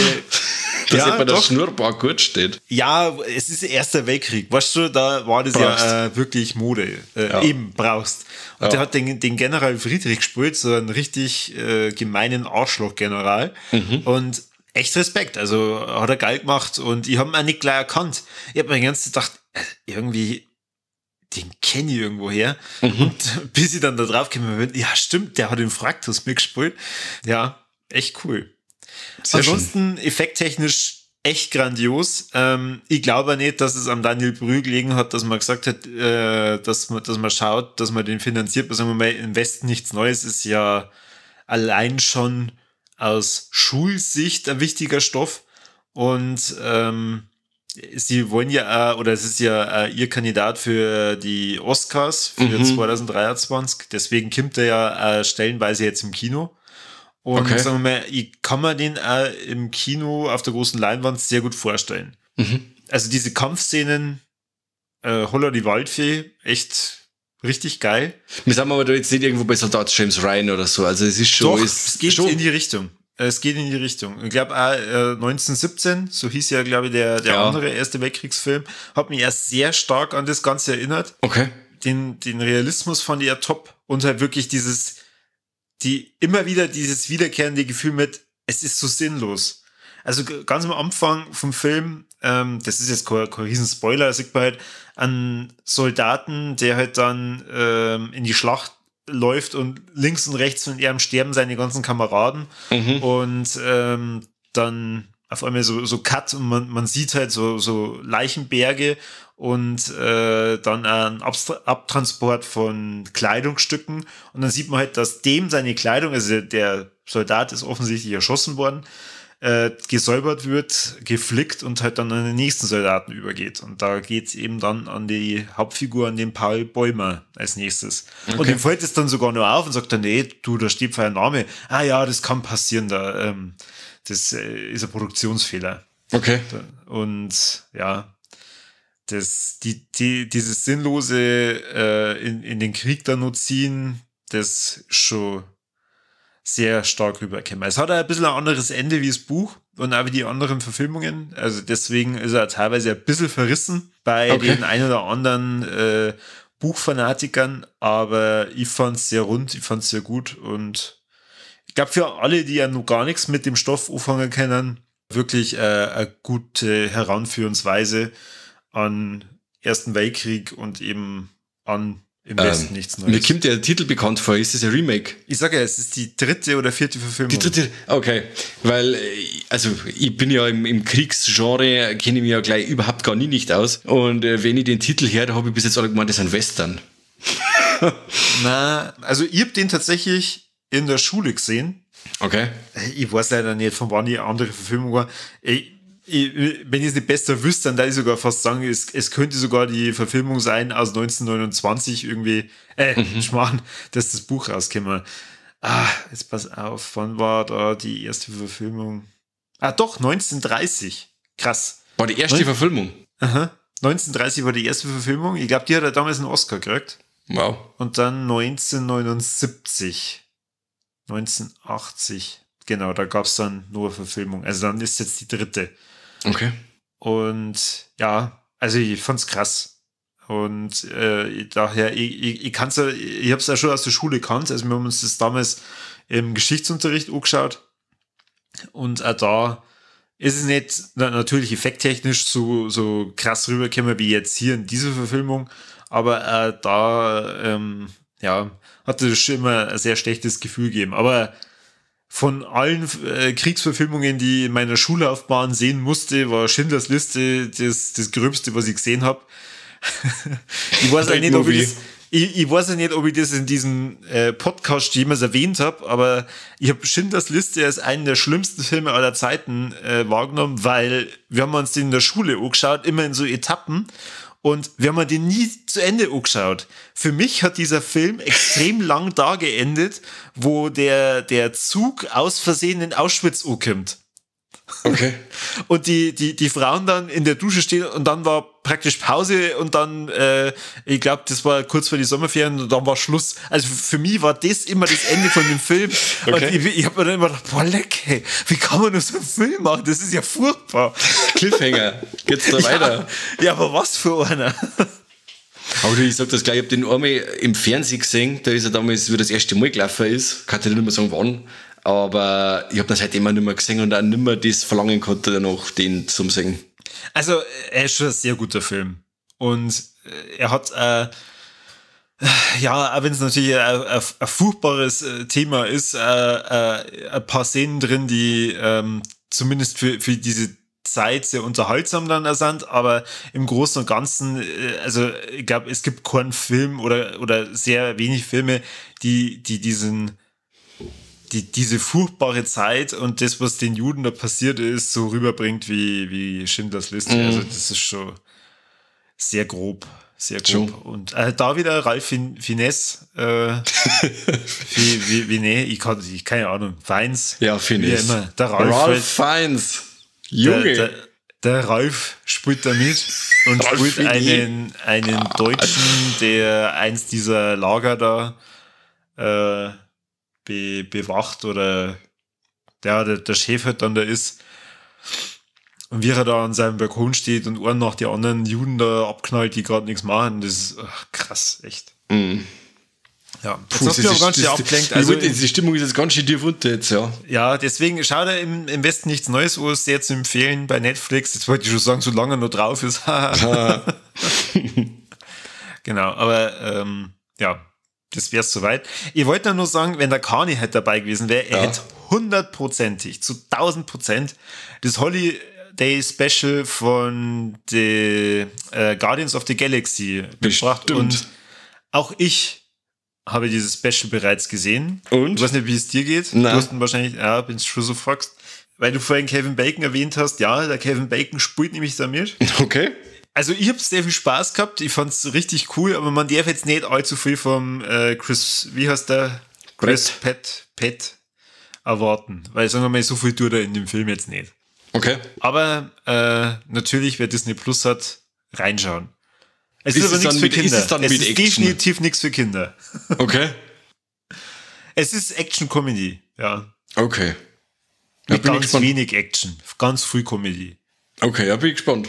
Dass ja, der Schnurrbart gut steht. Ja, es ist Erster Weltkrieg. Weißt du, da war das ja wirklich Mode. Eben, brauchst. Und der hat den General Friedrich gespielt, so einen richtig gemeinen Arschloch-General. Mhm. Und echt Respekt, also hat er geil gemacht und ich habe ihn auch nicht gleich erkannt. Ich habe mir die ganze Zeit gedacht, irgendwie, den kenne ich irgendwo her. Mhm. Und bis ich dann da drauf gekommen bin, ja stimmt, der hat den Fraktus mitgespielt. Ja, echt cool. Sehr ansonsten schön. Effekttechnisch echt grandios. Ich glaube nicht, dass es am Daniel Brühl gelegen hat, dass man gesagt hat, dass man schaut, dass man den finanziert. Sagen wir mal, im Westen nichts Neues ist ja allein schon aus Schulsicht ein wichtiger Stoff und sie wollen ja, oder es ist ja ihr Kandidat für die Oscars für 2023, deswegen kommt er ja stellenweise jetzt im Kino und sagen wir mal, ich kann mir den auch im Kino auf der großen Leinwand sehr gut vorstellen. Mhm. Also diese Kampfszenen, Holla die Waldfee, echt richtig geil. Wir sind aber da jetzt nicht irgendwo bei Soldat James Ryan oder so. Also es ist schon. Doch, es geht schon in die Richtung. Es geht in die Richtung. Ich glaube auch 1917, so hieß ja, glaube ich, der andere Erste Weltkriegsfilm, hat mich erst sehr stark an das Ganze erinnert. Okay. Den Realismus fand ich ja top. Und halt wirklich dieses, immer wieder dieses wiederkehrende Gefühl mit, es ist so sinnlos. Also ganz am Anfang vom Film, das ist jetzt kein Riesen-Spoiler, sieht man halt einen Soldaten, der halt dann in die Schlacht läuft und links und rechts von ihm sterben seine ganzen Kameraden. Mhm. Und dann auf einmal so Cut und man sieht halt so Leichenberge und dann ein Abtransport von Kleidungsstücken. Und dann sieht man halt, dass dem seine Kleidung, also der Soldat ist offensichtlich erschossen worden, gesäubert wird, geflickt und halt dann an den nächsten Soldaten übergeht. Und da geht es eben dann an die Hauptfigur, an den Paul Bäumer als nächstes. Okay. Und dem fällt es dann sogar nur auf und sagt dann, nee, du, da steht ein Name. Ah ja, das kann passieren, da, das ist ein Produktionsfehler. Okay. Und ja, das, dieses sinnlose in den Krieg dann nur ziehen, das ist schon sehr stark rübergekommen. Es hat ein bisschen ein anderes Ende wie das Buch und auch wie die anderen Verfilmungen. Also deswegen ist er teilweise ein bisschen verrissen bei den ein oder anderen Buchfanatikern, aber ich fand es sehr rund, ich fand es sehr gut und ich glaube für alle, die ja noch gar nichts mit dem Stoff anfangen können, wirklich eine gute Heranführungsweise an Ersten Weltkrieg und eben an Im Westen nichts Neues. Mir kommt der Titel bekannt vor. Ist das ein Remake? Ich sage ja, es ist die dritte oder vierte Verfilmung. Die dritte, okay. Weil, also ich bin ja im Kriegsgenre, kenne ich mich ja gleich überhaupt gar nie nicht aus. Und wenn ich den Titel her, da habe ich bis jetzt alle gemeint, das ist ein Western. Na, also ich habe den tatsächlich in der Schule gesehen. Okay. Ich weiß leider nicht, von wann die andere Verfilmung war. Wenn ich es nicht besser wüsste, dann würde ich sogar fast sagen, es könnte sogar die Verfilmung sein aus 1929 irgendwie, Schmarrn, dass das Buch rauskäme. Ah, jetzt pass auf, wann war da die erste Verfilmung? Ah doch, 1930. Krass. War die erste Verfilmung? Aha. 1930 war die erste Verfilmung. Ich glaube, die hat er damals einen Oscar gekriegt. Wow. Und dann 1979. 1980. Genau, da gab es dann nur Verfilmung. Also dann ist jetzt die dritte. Okay. Und ja, also ich fand's krass. Und daher, ich kann's ja, ich hab's ja schon aus der Schule gekannt. Also wir haben uns das damals im Geschichtsunterricht angeschaut. Und auch da ist es nicht natürlich effekttechnisch so krass rübergekommen wie jetzt hier in dieser Verfilmung. Aber da ja, hatte das schon immer ein sehr schlechtes Gefühl gegeben. Aber von allen Kriegsverfilmungen, die ich in meiner Schullaufbahn sehen musste, war Schindlers Liste das Gröbste, was ich gesehen habe. Ich weiß auch nicht, ob ich das, ich weiß auch nicht, ob ich das in diesem Podcast jemals erwähnt habe, aber ich habe Schindlers Liste als einen der schlimmsten Filme aller Zeiten wahrgenommen, weil wir haben uns den in der Schule angeschaut, immer in so Etappen. Und wir haben den nie zu Ende angeschaut. Für mich hat dieser Film extrem lang da geendet, wo der Zug aus Versehen in Auschwitz ankommt. Okay. Und die Frauen dann in der Dusche stehen und dann war praktisch Pause und dann, ich glaube, das war kurz vor die Sommerferien und dann war Schluss. Also für mich war das immer das Ende von dem Film. Okay. Und ich habe mir dann immer gedacht, boah, leck, hey, wie kann man nur so einen Film machen? Das ist ja furchtbar. Cliffhanger. Geht's da weiter? Ja, aber was für einer. Aber du, ich sag das gleich, ich hab den einmal im Fernsehen gesehen, da ist er damals, wie das erste Mal gelaufen ist, kann ich nicht mehr sagen, wann. Aber ich hab das seitdem auch nicht mehr gesehen und auch nicht mehr das Verlangen gehabt, danach den zum Sehen. Also, er ist schon ein sehr guter Film. Und er hat, ja, auch wenn es natürlich ein furchtbares Thema ist, ein paar Szenen drin, die zumindest für diese Zeit sehr unterhaltsam dann sind, aber im Großen und Ganzen, also ich glaube, es gibt keinen Film oder sehr wenig Filme, die diese furchtbare Zeit und das, was den Juden da passiert ist, so rüberbringt wie Schindlers Liste. Mhm. Also das ist schon sehr grob. Sehr grob. Schon. Und da wieder Ralph Fiennes, ich kann, keine Ahnung, Fiennes. Ja, Fiennes. Wie immer. Der Ralph Fiennes. Junge. Der Ralph spielt da mit und Ralph spielt einen Deutschen, der eins dieser Lager da bewacht oder der Chef halt dann da ist. Und wie er da an seinem Balkon steht und einen nach die anderen Juden da abknallt, die gerade nichts machen, das ist krass, echt. Mhm. Ja, jetzt hast du mich aber ganz schön abgelenkt. Also, die Stimmung ist jetzt ganz schön tief unter jetzt, ja. Ja, deswegen schaut er im Westen nichts Neues, wo es sehr zu empfehlen bei Netflix. Jetzt wollte ich schon sagen, solange er noch drauf ist. Genau, aber ja, das wär's soweit. Ich wollte nur sagen, wenn der Kani halt dabei gewesen wäre, er hätte 100%ig, zu 1000% das Holiday Special von the Guardians of the Galaxy gebracht. Und auch ich habe dieses Special bereits gesehen. Und? Ich weiß nicht, wie es dir geht. Nein. Du hast ihn wahrscheinlich, ja, wenn du schon so fragst. Weil du vorhin Kevin Bacon erwähnt hast, ja, der Kevin Bacon spielt nämlich da mit. Okay. Also ich habe sehr viel Spaß gehabt, ich fand's richtig cool, aber man darf jetzt nicht allzu viel vom Chris, wie heißt der? Chris Pratt erwarten. Weil, sagen wir mal, so viel tut er in dem Film jetzt nicht. Okay. Aber natürlich, wer Disney Plus hat, reinschauen. Es ist aber nichts für Kinder. Ist es dann es mit ist Action? Definitiv nichts für Kinder. Okay. Es ist Action-Comedy, ja. Okay. Mit ganz wenig Action, ganz früh Comedy. Okay, ja, bin ich gespannt.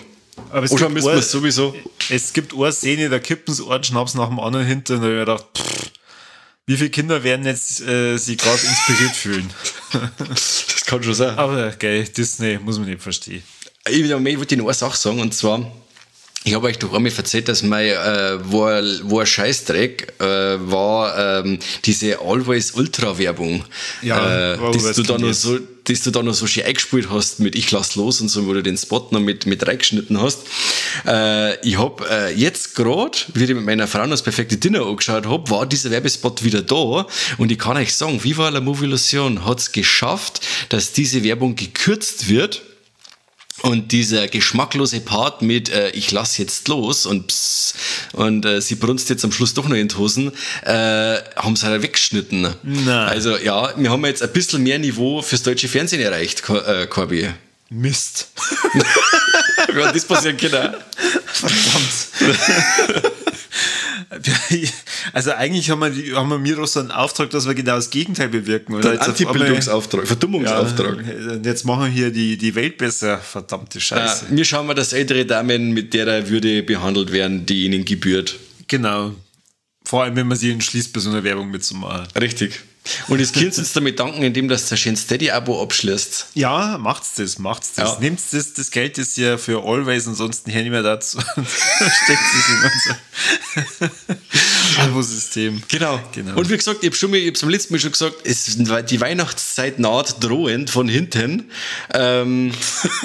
Aber es Oder gibt müssen wir es sowieso. Es gibt eine Szene, da kippen sie einen Schnaps nach dem anderen hinter und da habe ich mir gedacht, pff, wie viele Kinder werden jetzt sich gerade inspiriert fühlen? Das kann schon sein. Aber geil, Disney muss man nicht verstehen. Ich wollte noch eine Sache sagen, und zwar, ich habe euch doch einmal erzählt, dass mein war Scheißdreck war diese Always Ultra Werbung, ja, die du da noch so schön eingespielt hast mit Ich lass los und so, wo du den Spot noch mit reingeschnitten hast. Ich habe jetzt gerade, wie ich mit meiner Frau noch das perfekte Dinner angeschaut habe, war dieser Werbespot wieder da und ich kann euch sagen, Viva la Movilusion hat es geschafft, dass diese Werbung gekürzt wird. Und dieser geschmacklose Part mit ich lass jetzt los und pss, und sie brunst jetzt am Schluss doch noch in die Hosen, haben sie halt weggeschnitten. Nein. Also ja, wir haben jetzt ein bisschen mehr Niveau fürs deutsche Fernsehen erreicht, Corby. Mist. Wie hat das passieren können? Verdammt. Also eigentlich haben wir mir doch so einen Auftrag, dass wir genau das Gegenteil bewirken. Oder? Antibildungsauftrag, Verdummungsauftrag. Ja, jetzt machen wir hier die Welt besser, verdammte Scheiße. Wir schauen mal, dass ältere Damen mit der Würde behandelt werden, die ihnen gebührt. Genau. Vor allem, wenn man sie entschließt, bei so einer Werbung mitzumachen. Richtig. Und das könnt ihr uns damit danken, indem das ein schönes Steady-Abo abschließt. Ja, macht's das. Ja. Nehmt das Geld, das ihr für Always ansonsten hier nicht mehr dazu steckt es in unser Abo-System. Genau. Und wie gesagt, ich hab's am letzten Mal schon gesagt, die Weihnachtszeit naht drohend von hinten.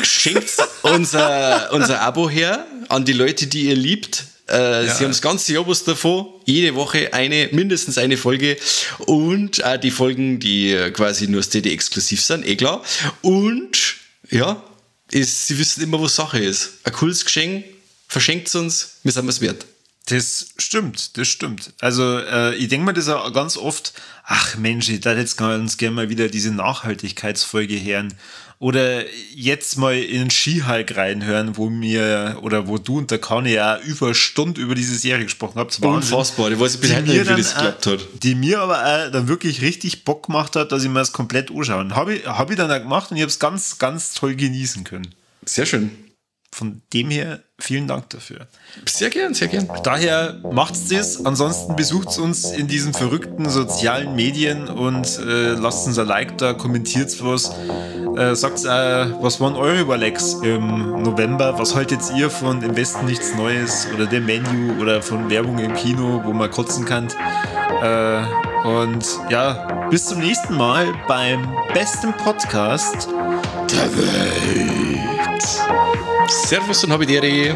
Schenkt unser Abo her an die Leute, die ihr liebt. Sie haben das ganze Jahr was davon. Jede Woche mindestens eine Folge. Und auch die Folgen, die quasi nur Steady exklusiv sind, eh klar. Und ja, sie wissen immer, was Sache ist. Ein cooles Geschenk, verschenkt es uns, wir sind es wert. Das stimmt. Also ich denke mir das auch ganz oft, ach Mensch, ich darf jetzt ganz gerne mal wieder diese Nachhaltigkeitsfolge hören. Oder jetzt mal in den She-Hulk reinhören, wo mir oder wo du und der Kani ja über Stunde über diese Serie gesprochen habt. Unfassbar, ich weiß bis heute nicht, wie das geklappt hat. Die mir aber auch dann wirklich richtig Bock gemacht hat, dass ich mir das komplett anschaue. Habe ich dann auch gemacht und ich habe es ganz, ganz toll genießen können. Sehr schön. Von dem her, vielen Dank dafür. Sehr gern, sehr gern. Daher macht's das. Ansonsten besucht uns in diesen verrückten sozialen Medien und lasst uns ein Like da, kommentiert was. Sagt, was waren eure Überlegs im November? Was haltet ihr von Im Westen nichts Neues oder dem Menu oder von Werbung im Kino, wo man kotzen kann? Und ja, bis zum nächsten Mal beim besten Podcast der Welt. Servus und Habidere.